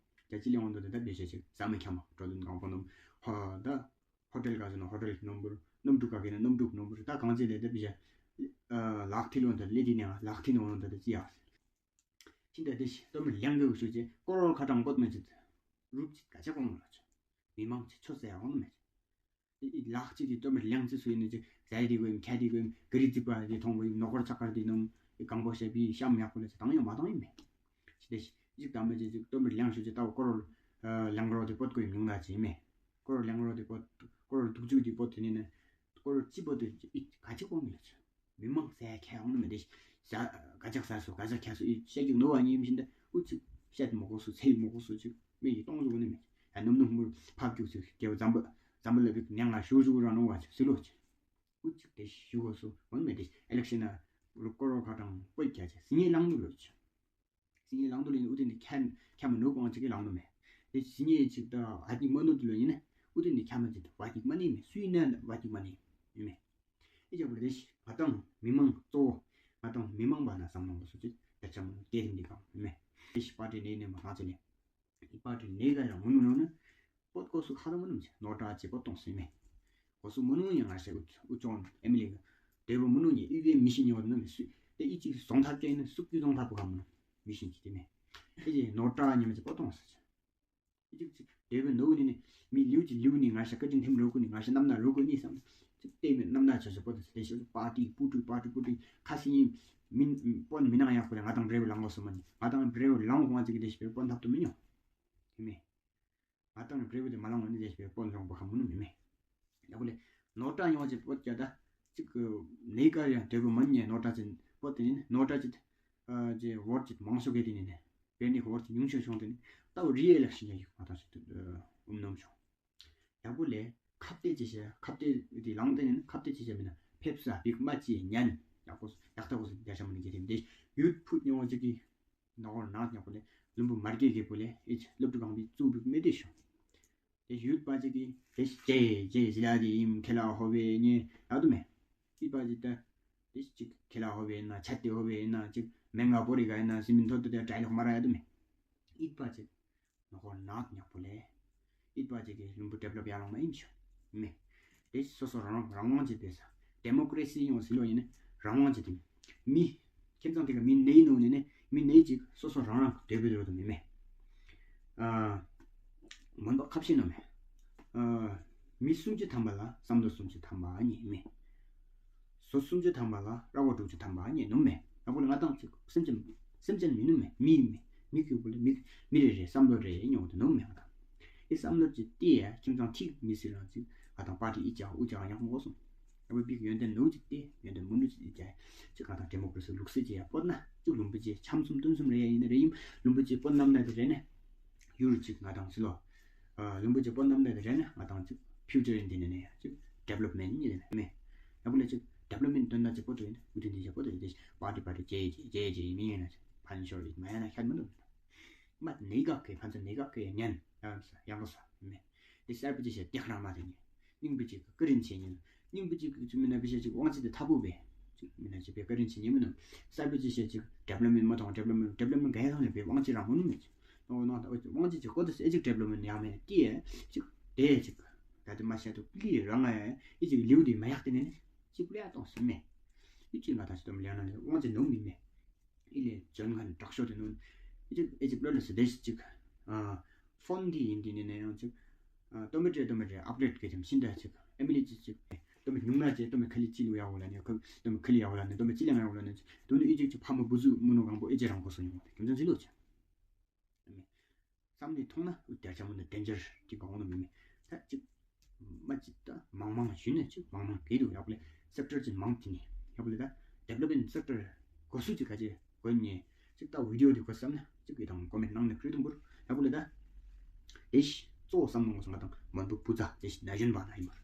གྱ་ཅི་ལེན་འོང་དོ་ཏེ་ད་པེ་ཤ་ཅིག་ཟ་མི་ཁྱམ་མ་འགྲོ་དོན་གང་པོ་ནོམ་ཧ་ད་ཧོ་ཊེལ་ག་ཟེར་ནོ་ཧོ་ཊེལ་ནོམ་བུར་ནོམ་འབྲུག་ག་གི་ན་ནོམ་འབྲུག་ནོམ་བུར་ད་གང་ཅི་ལེ་ད་པེ་ཤ་ཨ་ལག་ཐིལ་འོང་ད་ལེ་ཏི་ནེ་ལག་ཐིལ་འོང་ད་ད་ཅི་ཡ། ཤིན་ད་ཏེ་ཤི་ཏོ་མི་ལེང་གི་ཤུ་ཅེ་ཀོ་རོར་ཁ་གྲངས་བཀོད་མི་ཅིག་རུབ་ཅིག་ག་ཅི་གོང་ལ་ཅོ། མི་མང་ཅིག་ཆོ་ཟེར་ཡ་འོང་མེད། ལག་ཅིག་དེ་ཏོ་མི་ལེང་ཅིག་སུ་ཡིན་ནི་ཅིག་ཟའི་དེ་གོ་ཡིན་ཁྱད་དེ་གོ་ཡིན་ག་རི་ཅིག་པ་དེ་ཐོང་གོ་ཡིན་ནོ་ཀོར་ཆ་ཀར་དེ་ནོམ་གང་པོ་ཤ་པི་ཤམ་ཡག་པོ་ལ་ཅིག་བཏང་ཡོང་མ་བཏང་ཡིན་མེད། ཅི་ཏེ་ཤི་ཅིག་ད་མི་ཅིག་ཅིག་ཏོ་མི་ལེང་ཤུ་ཅེ་ཏ་ཀོ་རོར་ལེང་རོ་དེ་བཀོད་གོ་ཡིན་ཉུང་ད་ཅི་མེད། ཀོ་རོར་ལེང་རོ་དེ་བཀོད་ཀོ་རོར་དུག་ཅུ་དེ་བཀོད་དེ་ནི་ནི་ཀོ་རོར་ཅི་བཀོད་དེ་ཨི་ག་ཅི་གོང་ལ་ཅིག་མི་མང་ཟ་ཁྱད་འོང་ནི་མེད་དེ། ཟ་ག་ཅག་ཟ་སོ་ག་ཅག་ཁྱད་སོ་ཨི་ཤ་ཅིག་ནོ་བ་ཉིམ་ཤིན་ད་ཨུ་ཅིག་ཤད་མོ་གོ་སོ་ཚེ་མོ་གོ་སོ་ཅིག་མི་ཡི་སྟོང་ཟུག་ནི་མེད། ཨ་ནོམ་ནོམ་མུར་ཕབ་རྒྱུག་ཅིག་རྒྱལ་བ་འཛམ་བུ་འཛམ་བུ་ལ་བིག་ཉང་ང་ཞུ་ཞུ་ར་ནོ་བ་ཅིག་སི་ལོ་ཅིག་ཨུ་ཅིག་དེ་ཞུ་གོ་སོ་འོན་མེད་དེ། ཨེ་ལེག་ཤན་ན་རུ་ཀོ་རོ་ཁ་གྲངས་པོ་ཁྱད་ཅིག་སི་ཉེ་ལང་ནུ་ལོ་ཅིག་སི་ཉེ་ལང་དུ་ལེན་ཨུ་ཏེ་ནི་ཁྱམ་ཁྱམ་མ་ནུ་གོང་ཅིག་གི་ལང་དུ་མེད། དེ་སི་ཉེ་ཅིག་ད་ཨ་ཏིག་མ་ནུ་དུ་ལོ་ཡིན་ནི་ཨུ་ཏེ་ནི་ཁྱམ་མ་ཅིག་ད་ཨ་ཏིག་མ་ནི་མེད་སུ་ཡིན་ན་ཨ་ཏིག་མ་ནི་མེད། ཨི་ཅག་པོ་དེ་ཤི་ང་དང་མི་མང་གཙོ་བོ་ང་དང་མི་མང་བ་ན་བསམ་ནང་གོ་སུ་ཅིག་ད་ཆ་མ་ནུ་སྐད་རིམ་འདི་གང་མེད། དེ་ཤི་པར་ཊི་ནི་ནི་མ་གང་ཅི་ལེ། ཨི་པར་ཊི་ནི་ག་ཡང་མ་ནུ་ནོ་ནི། བོད་གོ་སུ་ཁ་ར་མ་ནུ་མི་ནོ་ཊ་ཅི་བོད་གཏོང་སུ་མེད། གོ་སུ་མ་ནུ་ཉི་ང་ཤ་ཨུ་ཅོན་ཨེ་མི་ལི་ག་དེ་བོ་མ་ནུ་ཉི་ཨི་བེ་མི་ཤི་ཉི་བོ་ནུ་མི་སུ་དེ་ཨི་ཅིག་ཟོང་ཐག་ཅེ་ནི་སུ་ཀྱུ་ཟོང་ཐག་པོ་ག་མ་ནུ་མི་ཤི་ཅི་དེ་མེད། ཨི་ཅི་ནོ་ཊ་ཉི་མ་ཅི་བོད་གཏོང་སུ་ཅི་ཨི་ཅིག་ཅི་དེ་བོ་ནུ་ནི་ནི་མི་ལིའུ་ཅི་ལིའུ་ནི་ང་ཤ་ཀ་ཅིན་ཐེམ་རོ་ཀུ་ནི་ང་ཤ་ནམ་ན་རོ་ཀུ་ནི་སམ་ཅི་དེ་མེད་ནམ་ན་ཆ་ཤ་བོད་དེ་ཤི་པར་ཊི་པུ་ཀྲུ་པར་ཊི་པུ་ཀྲུ་ཁ་སི་ཉི་མི་པོན་མི་ནང་ཡག་པོ་ལ་ང་དང་བྲེ་བོ་ལང་གོ་སུ་མ་ནི་ང་དང་བྲེ་བོ་ལང་གོ་ང་ཅིག་དེ་ཤི་པོན་ཐབ་ཏུ་མི་ཉོ་དེ་མེད། ང་དང་བྲེ་བོ་དེ་མ་ལང་བ་ནི་ཇེ་ཤི་པོན་ལོང་པོ་ཁ་མ་ནུ་མི་མེད། ཡ་པོ་ལེ་ནོ་ཊ་ཉོ་ཅེ་བོད་ཀྱ་ད་ཅིག་ནེ་ཀ་ཡང་དེ་བོ་མ་ཉེ་ནོ་ཊ་ཅིན་བོད་དེ་ནི་ནོ་ཊ་ཅིག་ཨ་ཇེ་ཝོཊ་ཅིག་མང་ཤོས་གེ་དེ་ནི་ནི་བེ་ནི་ཝོཊ་ཅིག་ཉུང་ཤོས་ཤོང་དེ་ནི་ད་རི་ཨེ་ལེག་ཤན་ཡ་ཡིག་ང་དང་ཅིག་ཨུམ་ནོམ་ཤོང་། ཡ་པོ་ལེ་ཁ་གཏད་ཅེ་ཤ་ཁ་གཏད་དེ་ལང་དེ་ནི་ཁ་གཏད་ཅེ་ཤ་མི་ན་ཕེབས་ས་བིག་མ་ཅི་ཉན་ཡག་པོ་ཡག་ཐག་པོ་སི་རྒྱ་ཤ་མ་ནི་གེ་དེ་ནི་དེ་ཡུད་ཕུད་ཉོ་ཅིག་གི་ནོ་ཧོར་ནག་ཉག་པོ་ལེ་ལུམ་བུ་མར་གེ་གེ་པོ་ལེ་ཨེ་ལུབ་ཏུ་གང་པི་ཙུ་བིག་མེ་དེ་ཤོ། དེ་ཡུད་པ་ཅིག་གི་དེ་ཅེ་ཅེ་ཟི་ལ་དེ་ཨིམ་ཁེ་ལ་ཧོ་བེ་ཉེ་ཡ་དུ་མེ། ཡུད་པ་ཅིག་ད་དེ་ཅིག་ཁེ་ལ་ཧོ་བེ་ན་ཆད་དེ་ཧོ་བེ་ན་ཅིག་མེང་ག་པོ་རི་ག་ན་སི་མིན་ཐོ་ཏོ་དེ་ཏྲའི་ལོག་མ་ར་ཡ་དུ་མེ། ཡུད་པ་ཅིག་ནོ་ཧོར་ནག་ཉག་པོ་ལེ། ཡུད་པ་ཅིག་གི་ལུམ་བུ་ཌེ་བེ་ལོབ་ཡ་ལོང་མ་ཨིམ་ཤོ་མེ། དེ་སོ་སོ་རང་རང་དབང་ཅིག་དེ་ས་ཌེ་མོ་ཀྲེ་སི་ཡོང་སི་ལོ་ཡིན་ན་རང་དབང་ཅིག་དེ་མི་ཁྱིམ་ཚང་དེ་ག་མི་ནེ་ནོ་ནེ་ནེ་མི་ནེ་ཅིག་སོ་སོ་རང་རང་དེ་བེ་རོ་དུ་མི་མེ། ཨ་མོན་པ་ཁབ་ཤེས་ནོ་མེ། ཨ་མི་སུམ་ཅུ་ཐམ་པ་ལ་བསམ་བློ་སུམ་ཅུ་ཐམ་པ་ཉེ་མེ། སོ་སུམ་ཅུ་ཐམ་པ་ལ་ར་བ་དྲུག་ཅུ་ཐམ་པ་ཉེ་ནོ་མེ། ཡ་པོ་ལེ་ང་དང་ཅིག་སེམས་ཅན་སེམས་ཅན་མི་ནུ་མེ་མི་མེ་མི་ཁྱུ་པོ་ལེ་མི་མི་རེ་རེ་བསམ་བློ་རེ་ཉོ་དུ་ནོ་མེ་ང་དང་། ཨི་བསམ་བློ་ཅིག་ཏི་ཡ་ཁྱིམ་ཚང་ཐིག་མི་སི་རང་ཅིག་ང་དང་པར་ཊི་ཨི་ཅག་ཨུ་ཅག་ཉག་མོ་གོ་སོང་། ཨ་བི་བིག་ཡོན་ཏན་ནུ་ཅིག་ཏེ་ཡོན་ཏན་མུ་ནུ་ཅིག་ཏེ་ཅིག་ག་དང་ཌེ་མོ་ཀྲེ་སི་ལུགས་སྲོལ་ཅིག་ཡ་བོད་ན་ཅིག་ལུམ་བུ་ཅིག་ཆམ་གསུམ་དུན་གསུམ་རེ་ཡ་ཡིན་ན་རེ་ཡིན་ལུམ་བུ་ཅིག་བོད་ནམ་ན་དེ་རེ་ནས་ཡུར་ཅིག་ང་དང་ཅི་ལོ། ཨ་ལུམ་བུ་ཅིག་བོད་ནམ་ན་དེ་རེ་ནས་ང་དང་ཅིག་ཕིའུ་ཅར་ཡིན་དེ་ནས་ནས་ཡ་ཅིག་ཌེ་བེ་ལོབ་མེན་ཊ་ཡིན་ནས་མེ། ཡ་བོ་ལེ་ཅིག་ཌེ་བེ་ལོབ་མེན་ཊ་དོན་དག་ཅིག་བོད་དུ་ཡིན་ན་བོད་དུ་ཡིན་ཏེ་པར་ཊི་པར་ཊི་ཇེ་ཇེ་ཇེ་ཇེ་མི་ཡིན་ན་ཕན་ཤོར་ཡིན་མ་ཡ་ན་ཤར་མི་འདུག་མ་ནེ་ག་གེ་ཕན་ཚུན་ནེ་ག་གེ་ཉན་ཡང་ས་ཡང་ས་མེ། དེ་གསར་པ་ཅིག་བཤད་དེ་ཁ་རང་མ་དེ་ནི། སྙིང་པོ་ཅིག་བཀའ་དྲིན་ཆེ་ཉིན། སྙིང་པོ་ཅིག་ཅིག་མི་ན་བི་ཤ་ཅིག་དབང་ཆེ་དེ་ཐབ་པོ་བེ། ཅིག་མི་ན་ཅིག་བེ་བཀའ་དྲིན་ཆེ་ཉིན་མི་ནུ། གསར་པ་ཅིག་བཤད་ཅིག་ཌེ་བེ་ལོབ་མེན་ཊ་མ་ཐོང་ཌེ་བེ་ལོབ་མེན་ཊ་ཌེ་བེ་ལོབ་མེན་ཊ་ག་ཡ་ཐོང་ནི་བེ་དབང་ཆེ་རང་མོ་ནུ་མེ་ཅིག་ནོ་ནོ་ད་དབང་ཆེ་ཅིག་གོ་དེ་སེ་ཅིག་ཌེ་བེ་ལོབ་མེན་ཊ་ཡ་མེ་ཏི་ཡ་ཅིག་དེ་ཅིག་ད་དེ་མ་ཤ་དུ་ལི་རང་ཨེ་ཨི་ཅིག་ལིའུ་དེ་མ་ཡག་དེ་ནི་ནི་ཅིག་ལི་ཡ་ཐོང་སེ་མེ། ཨི་ཅིག་ང་ད་ཅིག་དོམ་ལི་ཡ་ན་ནི་དབང་ཆེ་ནུ་མི་མེ། ཨི་ལེ་ཇོན་ཁན་དྲག་ཤོས་དེ་ནོ། ཨི་ཅིག་ཨི་ཅིག་ལོ་ལེ་སི་དེ་ཤི་ཅིག་ཨ་ཕོན་དེ་ཡིན་དེ་ནི་ནི་ཡང་ཅིག་ཨ་ཏོ་མེ་ཏྲེ་ཏོ་མེ་ཏྲེ་ཨབ་ཌེཊ་གེ་ཅམ་ཤིན་ད་ཅིག་ཨེ་མི་ལི་ཅིག་ཅིག་ཏོ་མེ་ཉུང་ན་ཅེ་ཏོ་མེ་ཁ་ལི་ཅི་ལུ་ཡ་ཝ་ལ་ནི་ཁ་ཏོ་མེ་ཁ་ལི་ཡ་ཝ་ལ་ནི་ཏོ་མེ་ཅི་ལ་ང་ཡ་ཝ་ལ་ནི་ཏོ་ནི་ཨི་ཅིག་ཅིག་ཕ་མ་བུ་ཟུ་མུ་ནོ་གང་པོ་ཨི་ཅིག་རང་གོ་སོ་ཉོ་ཏེ་ཀེམ་ཅང་ཅི་ལོ་ཅེ། བསམ་ནི་མཐོང་ན་ཨུ་ཏེ་ཆ་མོ་ནི་ཌེན་ཇར་ཅིག་ག་འོང་ནི་མི་མེ། ད་ཅིག་མ་ཅིག་ད་མང་མང་ཞུ་ནི་ཅིག་མང་མང་གི་འདུག་ཡ་པོ་ལེ་སེག་ཊར་ཅིག་མང་ཅི་ནི་ཡ་པོ་ལེ་ད་ཌེ་བེ་ལོབ་མེན་ཊ་སེག་ཊར་གོ་སུ་ཅིག་ག་ཅི་གོ་ནི་ཅིག་ད་བི་ཌི་ཡོ་འདི་གོ་བསམ་ན་ཅིག་གི་དང་ཀོ་མེན་ཊ་ནང་ནས་ཁྲིད་དུམ་བུར་ཡ་པོ་ལེ་ད་དེ་ཤི་གཙོ་བོ་བསམ་ནོ་གོ་སོང་ང་དང་མོན་བུ་བུ་ཛ་དེ་ཤི་ན་གཞོན་པ་ན་ཡིན་པར་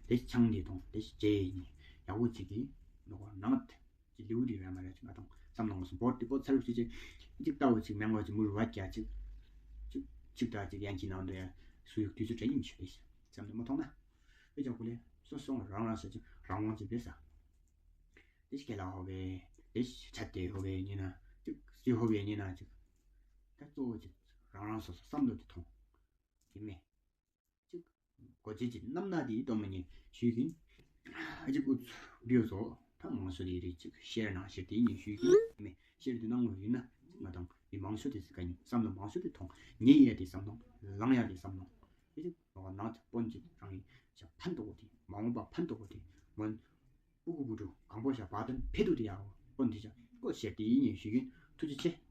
དེ་ཤི་ཆང་འདི་དང་དེ་ཤི་ཇེ་ཡིན་ཡ་བོ་ཅིག་གི་ནོ་གོ་ནང་ཏེ། ཅིག་ལིའུ་རི་ར་མ་ར་ཅིག་ང་དང་བསམ་ནང་སོང་བོད་དེ་བོད་ཚར་ཅིག་ཅིག་ཅིག་ལྟ་བུ་ཅིག་མེང་བ་ཅིག་མུར་བ་ཀྱ་ཅིག་ཅིག་ཅིག་ད་ཅིག་ཡན་ཅིག་ནང་དུ་ཡ་སུ་ཡུག་དུས་ཚོད་དྲན་ཡིན་ཞུ་དེ་བསམ་ནས་མ་མཐོང་ན་ཨེ་ཅག་ཁུ་ལེ་སོ་སོ་རང་རང་ས་ཅིག་རང་དབང་ཅིག་བེ་ས་དེ་ཞིག་གེ་ལ་ཧོ་བེ་ དེ་ཆད་དེ་ཧོ་བའི་ཉིན་ན་ཅིག་སི་ཧོ་བའི་ཉིན་ན་ཅིག་ད་གཙོ་བོ་ཅིག་རང་རང་སོ་སོ་བསམ་བློ་དེ་ཐོངས། ཨིན་མས། ཅིག་གོ་ཅི་ཅིག་རྣམ་སྣང་དེ་ཡིད་དུ་མི་ཉེ་ཞུས་ཀྱིན། ཨ་ཅིག་འུ་ཚོ་བིའོ་ཚོ་ད་མང་ཤོས་དེ་རེ་ཅིག་ཤེར་ན་ཤེར་དེ་ཉེ་ཞུས་ཀྱིན་མེ་ཤེར་དེ་ནང་ལོ་ཡིན་ན་ང་དང་མི་མང་ཤོས་དེ་ཟི་ག་ཉིན་བསམ་བློ་མང་ཤོས་དེ་ཐོངས་ཉེ་ཡ་དེ་བསམ་ཐོངས་ལང་ཡ་དེ་བསམ་ཐོངས། ཨ་ཅིག་ང་ནང་ཅིག་དཔོན་ཅིག་རང་ཡིན་ཞག་ཕན་ཐོགས་དེ་མ་འོངས་པ་ཕན་ཐོགས་དེ་མོན། ཨུ་གུ་བུ་ཕྲུག་གང་པོ་ཞག་བ་དན་ཕེ་ཏུ་དི་ཡའོ། ཨོན་ཏི་ཞག་ཀོ་ཤེ་ཏི་ཉེ་ཞུ་གིན་ཐུགས་རྗེ་ཆེ།